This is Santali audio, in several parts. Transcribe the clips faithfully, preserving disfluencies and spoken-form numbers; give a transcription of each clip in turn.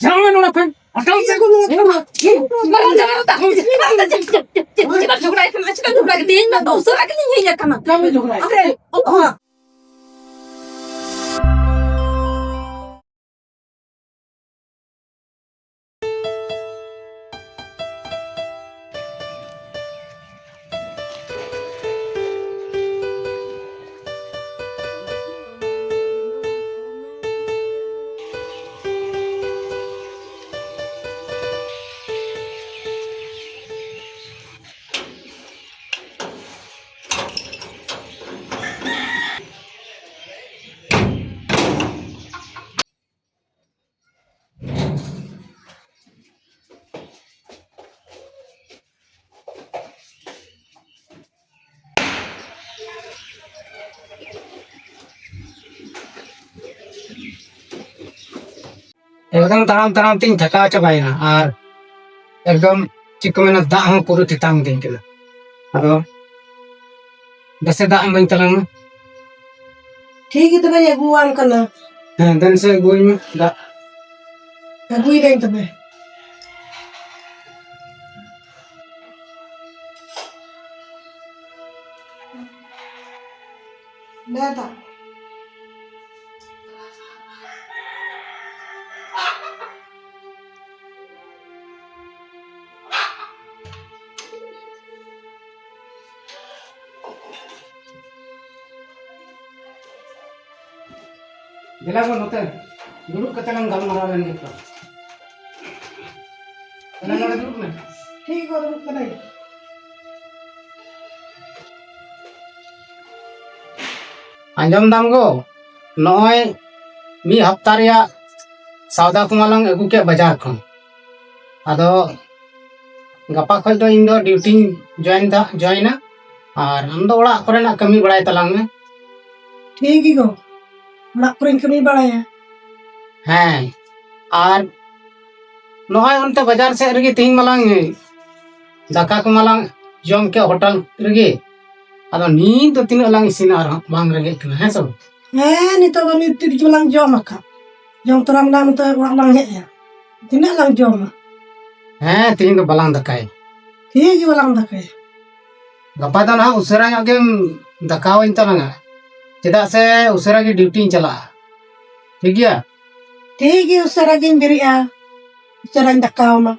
ᱪᱟᱞᱟᱣ ᱢᱮ ᱱᱚᱰᱮ ᱠᱷᱚᱱ᱾ ᱦᱟᱛᱟᱣ ᱢᱮ᱾ ᱢᱟᱨᱟᱝ ᱡᱟᱭᱜᱟ ᱨᱮ ᱛᱟᱦᱮᱸ᱾ ᱪᱮᱫᱟᱜ ᱡᱷᱚᱜᱽᱲᱟᱭ ᱠᱟᱱᱟ? ᱪᱮᱫᱟᱜ ᱡᱷᱚᱜᱽᱲᱟ ᱠᱟᱱᱟ? ᱛᱮᱦᱮᱧ ᱢᱟ ᱫᱚᱥᱟᱨ ᱟᱠᱟᱱᱟ, ᱦᱮᱡ ᱟᱠᱟᱱᱟ᱾ ᱪᱟᱞᱟᱣ ᱢᱮ ᱡᱷᱚᱜᱽᱲᱟᱭ᱾ ᱟᱨᱮ, ᱚ, ᱚ᱾ ᱮᱠᱫᱚᱢ ᱛᱟᱲᱟᱢ ᱛᱟᱲᱟᱢ ᱛᱤᱧ ᱛᱷᱟᱠᱟᱣ ᱪᱟᱵᱟᱭᱮᱱᱟ, ᱟᱨ ᱮᱠᱫᱚᱢ ᱪᱮᱫ ᱠᱚ ᱢᱮᱱᱟ, ᱫᱟᱜ ᱦᱚᱸ ᱯᱩᱨᱟᱹ ᱛᱮᱛᱟᱝ ᱤᱫᱤᱧ ᱠᱟᱱᱟ᱾ ᱟᱫᱚ ᱵᱮᱥᱮ ᱫᱟᱜ ᱮᱢᱟᱹᱧ ᱛᱟᱞᱟᱝ ᱢᱮ᱾ ᱴᱷᱤᱠ ᱜᱮ, ᱛᱚᱵᱮᱧ ᱟᱹᱜᱩᱣᱟᱢ ᱠᱟᱱᱟ᱾ ᱦᱮᱸ, ᱫᱮᱱ ᱥᱮ ᱟᱹᱜᱩᱣᱟᱹᱧ ᱢᱮ ᱫᱟᱜ᱾ ᱟᱹᱜᱩᱭᱮᱫᱟᱹᱧ ᱛᱚᱵᱮ᱾ ᱱᱮ ᱫᱟᱜ᱾ ᱫᱮᱞᱟ ᱜᱚ ᱱᱚᱛᱮ, ᱫᱩᱲᱩᱵ ᱠᱟᱛᱮ ᱞᱟᱝ ᱜᱟᱞᱢᱟᱨᱟᱣ ᱞᱮᱱ ᱜᱮ ᱛᱚ᱾ ᱫᱮᱞᱟ ᱱᱚᱰᱮ ᱫᱩᱲᱩᱵ ᱢᱮ᱾ ᱴᱷᱤᱠ ᱜᱚ, ᱫᱩᱲᱩᱵ ᱠᱟᱹᱱᱟᱹᱧ᱾ ᱟᱸᱡᱚᱢ ᱫᱟᱢ ᱜᱚ, ᱱᱚᱜᱼᱚᱭ ᱢᱤᱫ ᱦᱟᱯᱛᱟ ᱨᱮᱭᱟᱜ ᱥᱟᱣᱫᱟ ᱠᱚᱢᱟ ᱞᱟᱝ ᱟᱹᱜᱩ ᱠᱮᱫ ᱵᱟᱡᱟᱨ ᱠᱷᱚᱱ᱾ ᱟᱫᱚ ᱜᱟᱯᱟ ᱠᱷᱚᱡ ᱫᱚ ᱤᱧ ᱫᱚ ᱰᱤᱭᱩᱴᱤᱧ ᱡᱚᱭᱮᱱ ᱫᱟ, ᱡᱚᱭᱮᱱᱟ᱾ ᱟᱨ ᱟᱢ ᱫᱚ ᱚᱲᱟᱜ ᱠᱚᱨᱮᱱᱟᱜ ᱠᱟᱹᱢᱤ ᱵᱟᱲᱟᱭ ᱛᱟᱞᱟᱝ ᱢᱮ᱾ ᱴᱷᱤᱠ ᱜᱮ ᱜᱚ, ᱚᱲᱟᱜ ᱠᱚᱨᱮᱧ ᱠᱟᱹᱢᱤ ᱵᱟᱲᱟᱭᱟ᱾ ᱦᱮᱸ, ᱟᱨ ᱱᱚᱜᱼᱚᱭ ᱚᱱᱛᱮ ᱵᱟᱡᱟᱨ ᱥᱮᱫ ᱨᱮᱜᱮ ᱛᱮᱦᱮᱧ ᱢᱟᱞᱟᱝ ᱫᱟᱠᱟ ᱠᱚ ᱢᱟᱞᱟᱝ ᱡᱚᱢ ᱠᱮᱫ ᱦᱳᱴᱮᱞ ᱨᱮᱜᱮ᱾ ᱟᱫᱚ ᱱᱤᱛ ᱫᱚ ᱛᱤᱱᱟᱹᱜ ᱞᱟᱝ ᱤᱥᱤᱱᱟ ᱟᱨᱦᱚᱸ ᱵᱟᱝ ᱨᱮᱸᱜᱮᱡ ᱠᱟᱱᱟ, ᱦᱮᱸ ᱥᱮ ᱵᱟᱝ? ᱦᱮᱸ, ᱱᱤᱛᱚᱜ ᱫᱚ ᱢᱤᱫ ᱛᱤᱨᱤᱡ ᱜᱮᱞᱟᱝ ᱡᱚᱢ ᱟᱠᱟᱫ᱾ ᱡᱚᱢ ᱛᱚᱨᱟ ᱢᱮᱱᱟᱜ, ᱱᱤᱛᱚᱜ ᱚᱲᱟᱜ ᱞᱟᱝ ᱦᱮᱡ ᱮᱱᱟ᱾ ᱛᱤᱱᱟᱹᱜ ᱞᱟᱝ ᱡᱚᱢᱟ? ᱦᱮᱸ, ᱛᱤᱦᱤᱧ ᱫᱚ ᱵᱟᱞᱟᱝ ᱫᱟᱠᱟᱭᱟ᱾ ᱴᱷᱤᱠ ᱜᱮ, ᱵᱟᱞᱟᱝ ᱫᱟᱠᱟᱭᱟ᱾ ᱜᱟᱯᱟ ᱫᱚ ᱱᱟᱦᱟᱜ ᱩᱥᱟᱹᱨᱟ ᱧᱚᱜ ᱜᱮᱢ ᱫᱟᱠᱟᱣᱟᱹᱧ ᱛᱟᱞᱟᱝᱟ, ᱪᱮᱫᱟᱜ ᱥᱮ ᱩᱥᱟᱹᱨᱟ ᱜᱮ ᱰᱤᱭᱩᱴᱤᱧ ᱪᱟᱞᱟᱜᱼᱟ᱾ ᱴᱷᱤᱠ ᱜᱮᱭᱟ? ᱴᱷᱤᱠ ᱜᱮ, ᱩᱥᱟᱹᱨᱟ ᱜᱤᱧ ᱵᱮᱨᱮᱫᱼᱟ, ᱩᱥᱟᱹᱨᱟᱧ ᱫᱟᱠᱟᱣᱟᱢᱟ,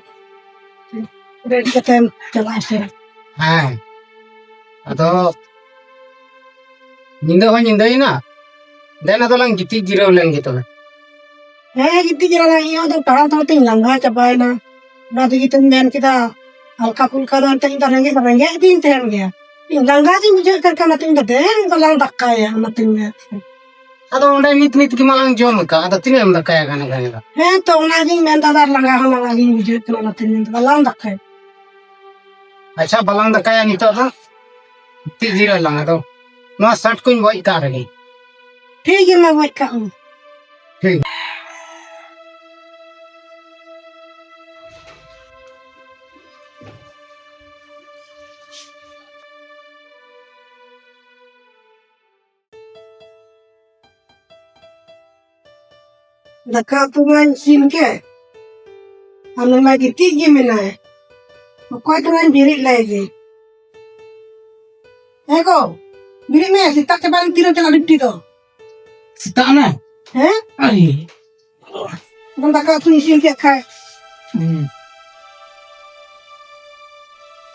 ᱨᱮᱰᱤ ᱠᱟᱛᱮᱢ ᱪᱟᱞᱟᱜᱼᱟ ᱩᱥᱟᱹᱨᱟ᱾ ᱦᱮᱸ, ᱟᱫᱚ ᱧᱤᱫᱟᱹ ᱦᱚᱸ ᱧᱤᱫᱟᱹᱭᱮᱱᱟ, ᱫᱮᱱ ᱟᱫᱚ ᱞᱟᱝ ᱜᱤᱛᱤᱡ ᱡᱤᱨᱟᱹᱣ ᱞᱮᱱ ᱜᱮ ᱛᱚᱵᱮ᱾ ᱦᱮᱸ, ᱜᱤᱛᱤᱡ ᱡᱤᱨᱟᱹᱣ ᱞᱮᱱ ᱜᱮ᱾ ᱤᱧ ᱦᱚᱸ ᱟᱫᱚ ᱛᱟᱲᱟᱢ ᱛᱟᱲᱟᱢ ᱛᱤᱧ ᱞᱟᱸᱜᱟ ᱪᱟᱵᱟᱭᱮᱱᱟ, ᱚᱱᱟ ᱛᱮᱜᱮ ᱛᱚᱧ ᱢᱮᱱ ᱠᱮᱫᱟ ᱦᱟᱞᱠᱟ ᱯᱷᱩᱞᱠᱟ ᱫᱚ ᱮᱱᱛᱮ ᱤᱧ ᱫᱚ ᱨᱮᱸᱜᱮᱡ ᱫᱚ ᱨᱮᱸᱜᱮᱡ ᱜᱤᱧ ᱛᱟᱦᱮᱱ ᱜᱮᱭᱟ, ᱤᱧ ᱞᱟᱸᱜᱟ ᱜᱤᱧ ᱵᱩᱡᱷᱟᱹᱣᱮᱫ ᱠᱟᱱ ᱠᱷᱟᱱ ᱚᱱᱟᱛᱮ ᱤᱧ ᱫᱚ ᱫᱮᱱ ᱵᱟᱞᱟᱝ ᱫᱟᱠᱟᱭᱟ, ᱚᱱᱟᱛᱮᱧ ᱢᱮᱱ᱾ ᱟᱫᱚ ᱚᱸᱰᱮ ᱱᱤᱛ ᱱᱤᱛ ᱜᱮ ᱢᱟᱞᱟᱝ ᱡᱚᱢ ᱟᱠᱟᱫ, ᱟᱫᱚ ᱛᱤᱱᱟᱹᱜ ᱮᱢ ᱫᱟᱠᱟᱭᱟ ᱜᱟᱱᱮ ᱜᱟᱱᱮ ᱫᱚ? ᱦᱮᱸ ᱛᱚ, ᱚᱱᱟᱜᱤᱧ ᱢᱮᱱᱫᱟ, ᱟᱨ ᱞᱟᱸᱜᱟ ᱦᱚᱸ ᱞᱟᱸᱜᱟ ᱜᱤᱧ ᱵᱩᱡᱷᱟᱹᱣᱮᱫ ᱠᱟᱱᱟ, ᱚᱱᱟᱛᱮᱧ ᱢᱮᱱᱫᱟ ᱵᱟᱞᱟᱝ ᱫᱟᱠᱟᱭᱟ᱾ ᱟᱪᱪᱷᱟ, ᱵᱟᱞᱟᱝ ᱫᱟᱠᱟᱭᱟ ᱱᱤᱛᱚᱜ ᱫᱚ, ᱜᱤᱛᱤᱡ ᱡᱤᱨᱟᱹᱜ ᱟᱞᱟᱝ᱾ ᱟᱫᱚ ᱱᱚᱣᱟ ᱥᱟᱨᱴ ᱠᱚᱧ ᱵᱚᱡ ᱠᱟᱜ ᱨᱮᱜᱮ᱾ ᱴᱷᱤᱠ ᱜᱮᱭᱟ, ᱢᱟ ᱵᱚᱡ ᱠᱟᱜ ᱢᱮ᱾ ᱴᱷᱤᱠ᱾ ᱫᱟᱠᱟ ᱩᱛᱩ ᱢᱟᱧ ᱤᱥᱤᱱ ᱠᱮᱫ, ᱟᱨ ᱱᱩᱭ ᱢᱟ ᱜᱤᱛᱤᱡ ᱜᱮ ᱢᱮᱱᱟᱭ᱾ ᱚᱠᱚᱭ ᱛᱚᱨᱟᱧ ᱵᱮᱨᱮᱫ ᱞᱟᱭ ᱜᱮ᱾ ᱦᱮᱸ ᱜᱚ, ᱵᱮᱨᱮᱫ ᱢᱮ, ᱥᱮᱛᱟᱜ ᱪᱟᱵᱟᱭᱮᱱ, ᱛᱤᱨᱮᱢ ᱪᱟᱞᱟᱜ ᱰᱤᱭᱩᱴᱤ ᱫᱚ? ᱥᱮᱛᱟᱜ ᱮᱱᱟ? ᱦᱮᱸ? ᱟᱭ᱾ ᱟᱫᱚ ᱫᱟᱠᱟ ᱩᱛᱩᱧ ᱤᱥᱤᱱ ᱠᱮᱫ ᱠᱷᱟᱡ᱾ ᱦᱩᱸ᱾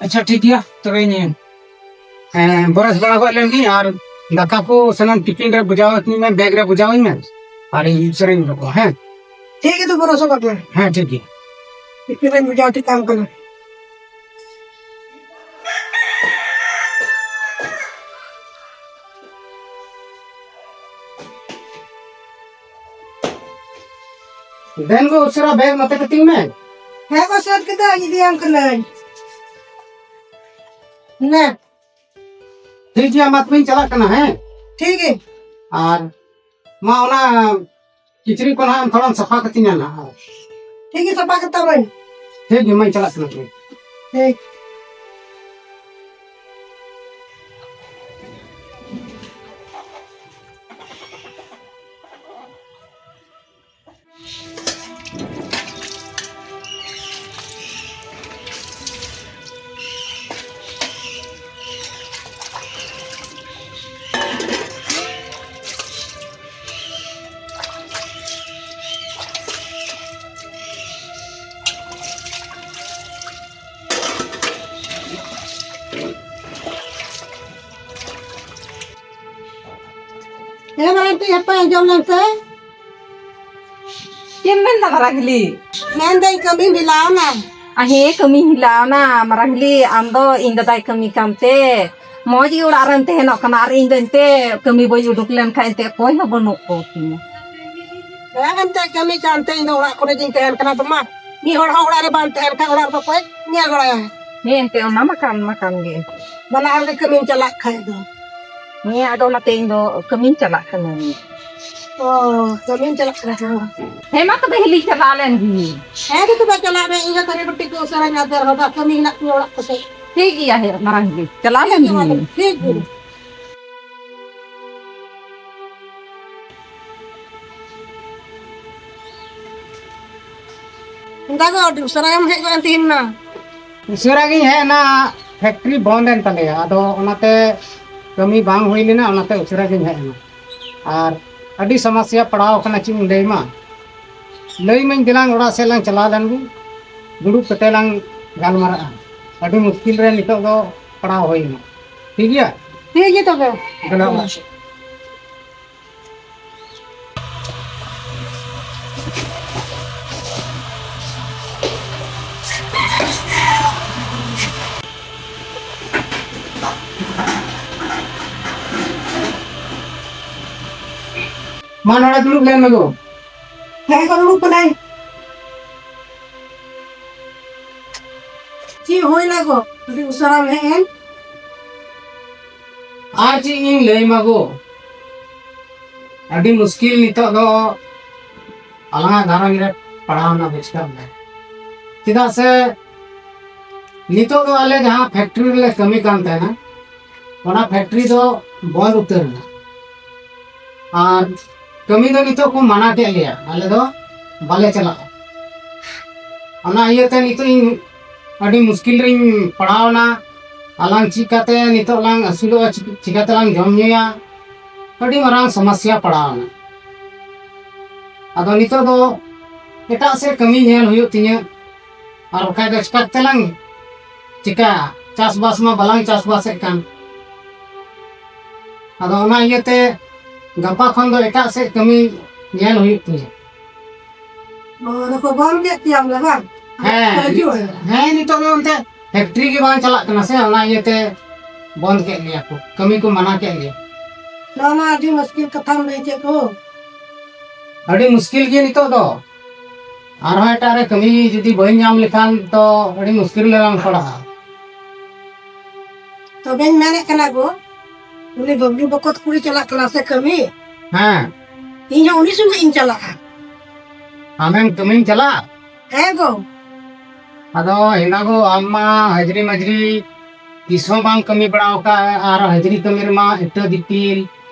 ᱟᱪᱪᱷᱟ, ᱴᱷᱤᱠ ᱜᱮᱭᱟ, ᱛᱚᱵᱮ ᱤᱧ, ᱦᱮᱸ, ᱵᱨᱟᱥ ᱵᱟᱲᱟ ᱜᱚᱫ ᱞᱮᱱ ᱜᱤᱧ ᱟᱨ ᱫᱟᱠᱟ ᱠᱚ ᱥᱟᱱᱟᱢ ᱴᱤᱯᱷᱤᱱ ᱨᱮ ᱵᱚᱡᱟᱣ ᱟᱹᱛᱤᱧ ᱢᱮ, ᱵᱮᱜᱽ ᱨᱮ ᱵᱚᱡᱟᱣ ᱟᱹᱧ ᱢᱮ ᱟᱨ ᱤᱧ ᱩᱥᱟᱹᱨᱟᱧ ᱩᱰᱩᱠᱚᱜᱼᱟ, ᱦᱮᱸ? ᱴᱷᱤᱠ ᱜᱮᱭᱟ, ᱛᱚ ᱵᱨᱟᱥ ᱜᱚᱫ ᱢᱮ᱾ ᱦᱮᱸ, ᱴᱷᱤᱠ ᱜᱮᱭᱟ᱾ ᱴᱤᱯᱷᱤᱱ ᱨᱮᱧ ᱵᱚᱡᱟᱣ ᱴᱷᱤᱠ ᱠᱟᱜ ᱠᱟᱱᱟ᱾ ᱫᱮᱱ ᱜᱚ, ᱩᱥᱟᱹᱨᱟ ᱵᱮᱜᱽ ᱱᱚᱛᱮ ᱠᱟᱹᱛᱤᱧ ᱢᱮ᱾ ᱦᱮᱸ ᱜᱚ, ᱥᱟᱹᱛ ᱠᱮᱫᱟᱹᱧ, ᱤᱫᱤᱭᱟᱢ ᱠᱟᱹᱱᱟᱹᱧ᱾ ᱱᱮ᱾ ᱴᱷᱤᱠ ᱜᱮᱭᱟ, ᱢᱟ ᱛᱚᱵᱮᱧ ᱪᱟᱞᱟᱜ ᱠᱟᱱᱟ, ᱦᱮᱸ? ᱴᱷᱤᱠ ᱜᱮ᱾ ᱟᱨ ᱢᱟ, ᱚᱱᱟ ᱠᱤᱪᱨᱤᱡ ᱠᱚ ᱱᱟᱦᱟᱜ ᱛᱷᱚᱲᱟᱢ ᱥᱟᱯᱷᱟ ᱠᱟᱹᱛᱤᱧᱟ ᱱᱟᱦᱟᱜ᱾ ᱴᱷᱤᱠ ᱜᱮ, ᱥᱟᱯᱷᱟ ᱠᱟᱛᱟᱢᱟᱹᱧ᱾ ᱴᱷᱤᱠ ᱜᱮ, ᱢᱟᱧ ᱪᱟᱞᱟᱜ ᱠᱟᱱᱟ ᱛᱚᱵᱮ᱾ ᱴᱷᱤᱠ᱾ ᱦᱮᱸ ᱢᱟᱨᱟᱝ ᱛᱮ ᱦᱟᱯᱮ ᱟᱸᱡᱚᱢ ᱞᱮᱢ ᱥᱮ᱾ ᱪᱮᱫ ᱮᱢ ᱢᱮᱱᱫᱟ ᱢᱟᱨᱟᱝ ᱦᱤᱞᱤ? ᱢᱮᱱᱫᱟᱹᱧ ᱠᱟᱹᱢᱤ ᱵᱷᱤᱞᱟᱣᱱᱟ᱾ ᱟ, ᱦᱮᱸ, ᱠᱟᱹᱢᱤᱧ ᱦᱤᱞᱟᱣᱱᱟ ᱢᱟᱨᱟᱝ ᱦᱤᱞᱤ᱾ ᱟᱢ ᱫᱚ ᱤᱧ ᱫᱟᱫᱟᱭ ᱠᱟᱹᱢᱤ ᱠᱟᱱᱛᱮ ᱢᱚᱡᱽ ᱜᱮ ᱚᱲᱟᱜ ᱨᱮᱢ ᱛᱟᱦᱮᱱᱚᱜ ᱠᱟᱱᱟ, ᱟᱨ ᱤᱧ ᱫᱚ ᱮᱱᱛᱮ ᱠᱟᱹᱢᱤ ᱵᱟᱹᱧ ᱩᱰᱩᱠ ᱞᱮᱱᱠᱷᱟᱱ ᱮᱱᱛᱮ ᱚᱠᱚᱭ ᱦᱚᱸ ᱵᱟᱹᱱᱩᱜ ᱠᱚ ᱛᱤᱧᱟ᱾ ᱦᱮᱸ, ᱮᱱᱛᱮ ᱠᱟᱹᱢᱤ ᱠᱟᱱᱛᱮ ᱤᱧ ᱫᱚ ᱚᱲᱟᱜ ᱠᱚᱨᱮ ᱜᱤᱧ ᱛᱟᱦᱮᱱ ᱠᱟᱱᱟ᱾ ᱛᱚ ᱢᱟ, ᱢᱤᱫ ᱦᱚᱲ ᱦᱚᱸ ᱚᱲᱟᱜ ᱨᱮ ᱵᱟᱝ ᱛᱟᱦᱮᱱ ᱠᱷᱟᱱ ᱚᱲᱟᱜ ᱨᱮᱫᱚ ᱚᱠᱚᱭ ᱧᱮᱞ ᱵᱟᱲᱟᱭᱟ? ᱦᱮᱸ, ᱮᱱᱛᱮ ᱚᱱᱟ ᱢᱟ ᱠᱟᱱ ᱢᱟ ᱠᱟᱱ ᱜᱮ᱾ ᱵᱟᱱᱟ ᱦᱚᱲ ᱜᱮ ᱠᱟᱹᱢᱤᱢ ᱪᱟᱞᱟᱜ ᱠᱷᱟᱡ ᱫᱚ᱾ ᱦᱮᱸ, ᱟᱫᱚ ᱚᱱᱟᱛᱮ ᱤᱧ ᱫᱚ ᱠᱟᱹᱢᱤᱧ ᱪᱟᱞᱟᱜ ᱠᱟᱱᱟ᱾ ᱚ, ᱠᱟᱹᱢᱤᱢ ᱪᱟᱞᱟᱜ ᱠᱟᱱᱟ ᱛᱚ᱾ ᱦᱮᱸ, ᱢᱟ ᱛᱚᱵᱮ ᱦᱤᱞᱤᱧ ᱪᱟᱞᱟᱣ ᱞᱮᱱ ᱜᱮ᱾ ᱦᱮᱸ, ᱛᱚ ᱛᱚᱵᱮ ᱪᱟᱞᱟᱜ ᱢᱮ, ᱤᱧ ᱦᱚᱸ ᱛᱷᱟᱹᱨᱤ ᱵᱟᱹᱴᱤ ᱠᱚ ᱩᱥᱟᱹᱨᱟᱧ ᱟᱫᱮᱨ ᱦᱚᱫᱟ, ᱠᱟᱹᱢᱤ ᱦᱮᱱᱟᱜ ᱛᱤᱧᱟ ᱚᱲᱟᱜ ᱠᱚᱥᱮᱫ᱾ ᱴᱷᱤᱠ ᱜᱮᱭᱟ, ᱦᱮᱸ, ᱢᱟᱨᱟᱝ ᱜᱮ᱾ ᱪᱟᱞᱟᱣ ᱞᱮᱱ ᱜᱮ᱾ ᱴᱷᱤᱠ ᱜᱮᱭᱟ᱾ ᱫᱟ ᱜᱚ, ᱟᱹᱰᱤ ᱩᱥᱟᱹᱨᱟ ᱜᱮᱢ ᱦᱮᱡ ᱜᱚᱫ ᱮᱱ ᱛᱮᱦᱮᱧ ᱢᱟ᱾ ᱩᱥᱟᱹᱨᱟ ᱜᱤᱧ ᱦᱮᱡ ᱮᱱᱟ, ᱯᱷᱮᱠᱴᱨᱤ ᱵᱚᱱᱫ ᱮᱱ ᱛᱟᱞᱮᱭᱟ, ᱟᱫᱚ ᱚᱱᱟᱛᱮ ᱠᱟᱹᱢᱤ ᱵᱟᱝ ᱦᱩᱭ ᱞᱮᱱᱟ, ᱚᱱᱟᱛᱮ ᱩᱥᱟᱹᱨᱟ ᱜᱤᱧ ᱦᱮᱡ ᱮᱱᱟ᱾ ᱟᱨ ᱟᱹᱰᱤ ᱥᱚᱢᱚᱥᱥᱟ ᱯᱟᱲᱟᱣ ᱠᱟᱱᱟ, ᱪᱮᱫ ᱤᱧ ᱞᱟᱹᱭ ᱢᱟ᱾ ᱞᱟᱹᱭ ᱢᱟᱹᱧ, ᱫᱮᱞᱟᱝ ᱚᱲᱟᱜ ᱥᱮᱫ ᱞᱟᱝ ᱪᱟᱞᱟᱣ ᱞᱮᱱ ᱜᱮ, ᱫᱩᱲᱩᱵ ᱠᱟᱛᱮ ᱞᱟᱝ ᱜᱟᱞᱢᱟᱨᱟᱜᱼᱟ᱾ ᱟᱹᱰᱤ ᱢᱩᱥᱠᱤᱞ ᱨᱮ ᱱᱤᱛᱚᱜ ᱫᱚ ᱯᱟᱲᱟᱣ ᱦᱩᱭ ᱮᱱᱟ᱾ ᱴᱷᱤᱠ ᱜᱮᱭᱟ? ᱴᱷᱤᱠ ᱜᱮᱭᱟ ᱛᱚᱵᱮ᱾ ᱫᱮᱞᱟ ᱚᱲᱟᱜ ᱥᱮᱫ᱾ ᱢᱟ ᱱᱚᱰᱮ ᱫᱩᱲᱩᱵ ᱞᱮᱱ ᱢᱮ ᱜᱚ᱾ ᱦᱮᱸ ᱜᱚ, ᱫᱩᱲᱩᱵ ᱠᱟᱱᱟᱹᱧ᱾ ᱪᱮᱫ ᱦᱩᱭᱱᱟ ᱜᱚ? ᱟᱹᱰᱤ ᱩᱥᱟᱹᱨᱟᱢ ᱦᱮᱡ ᱮᱱ? ᱟᱨ ᱪᱮᱫ ᱤᱧ ᱞᱟᱹᱭ ᱢᱟ ᱜᱚ, ᱟᱹᱰᱤ ᱢᱩᱥᱠᱤᱞ ᱱᱤᱛᱚᱜ ᱫᱚ ᱟᱞᱟᱝᱟᱜ ᱜᱷᱟᱨᱚᱸᱡᱽ ᱨᱮ ᱯᱟᱲᱟᱣᱱᱟ, ᱵᱩᱡᱽ ᱠᱟᱜ ᱢᱮ᱾ ᱪᱮᱫᱟᱜ ᱥᱮ ᱱᱤᱛᱚᱜ ᱫᱚ ᱟᱞᱮ ᱡᱟᱦᱟᱸ ᱯᱷᱮᱠᱴᱨᱤ ᱨᱮᱞᱮ ᱠᱟᱹᱢᱤ ᱠᱟᱱ ᱛᱟᱦᱮᱱᱟ, ᱚᱱᱟ ᱯᱷᱮᱠᱴᱨᱤ ᱫᱚ ᱵᱚᱱᱫ ᱩᱛᱟᱹᱨ ᱮᱱᱟ᱾ ᱟᱨ ᱠᱟᱹᱢᱤ ᱫᱚ ᱱᱤᱛᱚᱜ ᱠᱚ ᱢᱟᱱᱟ ᱠᱮᱫ ᱞᱮᱭᱟ, ᱟᱞᱮ ᱫᱚ ᱵᱟᱞᱮ ᱪᱟᱞᱟᱜᱼᱟ᱾ ᱚᱱᱟ ᱤᱭᱟᱹᱛᱮ ᱱᱤᱛᱚᱜ ᱤᱧ ᱟᱹᱰᱤ ᱢᱩᱥᱠᱤᱞ ᱨᱤᱧ ᱯᱟᱲᱟᱣ ᱮᱱᱟ᱾ ᱟᱞᱟᱝ ᱪᱤᱠᱟᱛᱮ ᱱᱤᱛᱚᱜ ᱞᱟᱝ ᱟᱹᱥᱩᱞᱚᱜᱼᱟ, ᱪᱤ-, ᱪᱤᱠᱟᱛᱮ ᱞᱟᱝ ᱡᱚᱢ ᱧᱩᱭᱟ? ᱟᱹᱰᱤ ᱢᱟᱨᱟᱝ ᱥᱚᱢᱚᱥᱥᱟ ᱯᱟᱲᱟᱣ ᱮᱱᱟ᱾ ᱟᱫᱚ ᱱᱤᱛᱚᱜ ᱫᱚ ᱮᱴᱟᱜ ᱥᱮᱫ ᱠᱟᱹᱢᱤ ᱧᱮᱞ ᱦᱩᱭᱩᱜ ᱛᱤᱧᱟᱹ, ᱟᱨ ᱵᱟᱠᱷᱟᱡ ᱫᱚ ᱪᱤᱠᱟ ᱛᱮᱞᱟᱝ ᱪᱤᱠᱟᱹᱭᱟ? ᱪᱟᱥᱵᱟᱥ ᱢᱟ ᱵᱟᱞᱟᱝ ᱪᱟᱥᱵᱟᱥᱮᱫ ᱠᱟᱱ᱾ ᱟᱫᱚ ᱚᱱᱟ ᱤᱭᱟᱹᱛᱮ ᱜᱟᱯᱟ ᱠᱷᱚᱱ ᱫᱚ ᱮᱴᱟᱜ ᱥᱮᱫ ᱠᱟᱹᱢᱤ ᱧᱮᱞ ᱦᱩᱭᱩᱜ ᱛᱤᱧᱟᱹ᱾ ᱚ, ᱟᱫᱚ ᱠᱚ ᱵᱚᱱᱫ ᱠᱮᱫ ᱯᱮᱭᱟ ᱵᱚᱞᱮ, ᱵᱟᱝ? ᱦᱮᱸ᱾ ᱦᱤᱡᱩᱜ ᱟᱭ᱾ ᱦᱮᱸ, ᱱᱤᱛᱚᱜ ᱫᱚ ᱚᱱᱛᱮ ᱯᱷᱮᱠᱴᱨᱤ ᱜᱮ ᱵᱟᱝ ᱪᱟᱞᱟᱜ ᱠᱟᱱᱟ ᱥᱮ, ᱚᱱᱟ ᱤᱭᱟᱹᱛᱮ ᱵᱚᱱᱫ ᱠᱮᱫ ᱞᱮᱭᱟ ᱠᱚ, ᱠᱟᱹᱢᱤ ᱠᱚ ᱢᱟᱱᱟ ᱠᱮᱫ ᱞᱮᱭᱟ᱾ ᱱᱚᱣᱟ ᱢᱟ ᱟᱹᱰᱤ ᱢᱩᱥᱠᱤᱞ ᱠᱟᱛᱷᱟᱢ ᱞᱟᱹᱭ ᱠᱮᱫ ᱠᱚ᱾ ᱟᱹᱰᱤ ᱢᱩᱥᱠᱤᱞ ᱜᱮ ᱱᱤᱛᱚᱜ ᱫᱚ᱾ ᱟᱨᱦᱚᱸ ᱮᱴᱟᱜ ᱨᱮ ᱠᱟᱹᱢᱤ ᱡᱩᱫᱤ ᱵᱟᱹᱧ ᱧᱟᱢ ᱞᱮᱠᱷᱟᱱ ᱛᱚ ᱟᱹᱰᱤ ᱢᱩᱥᱠᱤᱞ ᱨᱮᱞᱟᱝ ᱯᱟᱲᱟᱜᱼᱟ᱾ ᱛᱚᱵᱮᱧ ᱢᱮᱱᱮᱫ ᱠᱟᱱᱟ ᱜᱚ, ᱩᱱᱤ ᱵᱟᱹᱵᱞᱩ ᱵᱚᱠᱚᱛ ᱠᱩᱲᱤ ᱪᱟᱞᱟᱜ ᱠᱟᱱᱟ ᱥᱮ ᱠᱟᱹᱢᱤ? ᱦᱮᱸ᱾ ᱤᱧ ᱦᱚᱸ ᱩᱱᱤ ᱥᱚᱸᱜᱮ ᱤᱧ ᱪᱟᱞᱟᱜᱼᱟ᱾ ᱟᱢᱮᱢ ᱠᱟᱹᱢᱤᱢ ᱪᱟᱞᱟᱜᱼᱟ? ᱦᱮᱸ ᱜᱚ᱾ ᱟᱫᱚ ᱦᱮᱸᱫᱟ ᱜᱚ, ᱟᱢ ᱢᱟ ᱦᱟᱡᱨᱤ ᱢᱟᱡᱨᱤ ᱛᱤᱥ ᱦᱚᱸ ᱵᱟᱢ ᱠᱟᱹᱢᱤ ᱵᱟᱲᱟ ᱟᱠᱟᱫᱼᱟ, ᱟᱨ ᱦᱟᱡᱨᱤ ᱠᱟᱹᱢᱤ ᱨᱮᱢᱟ ᱤᱴᱟᱹ ᱫᱤᱯᱤᱞ,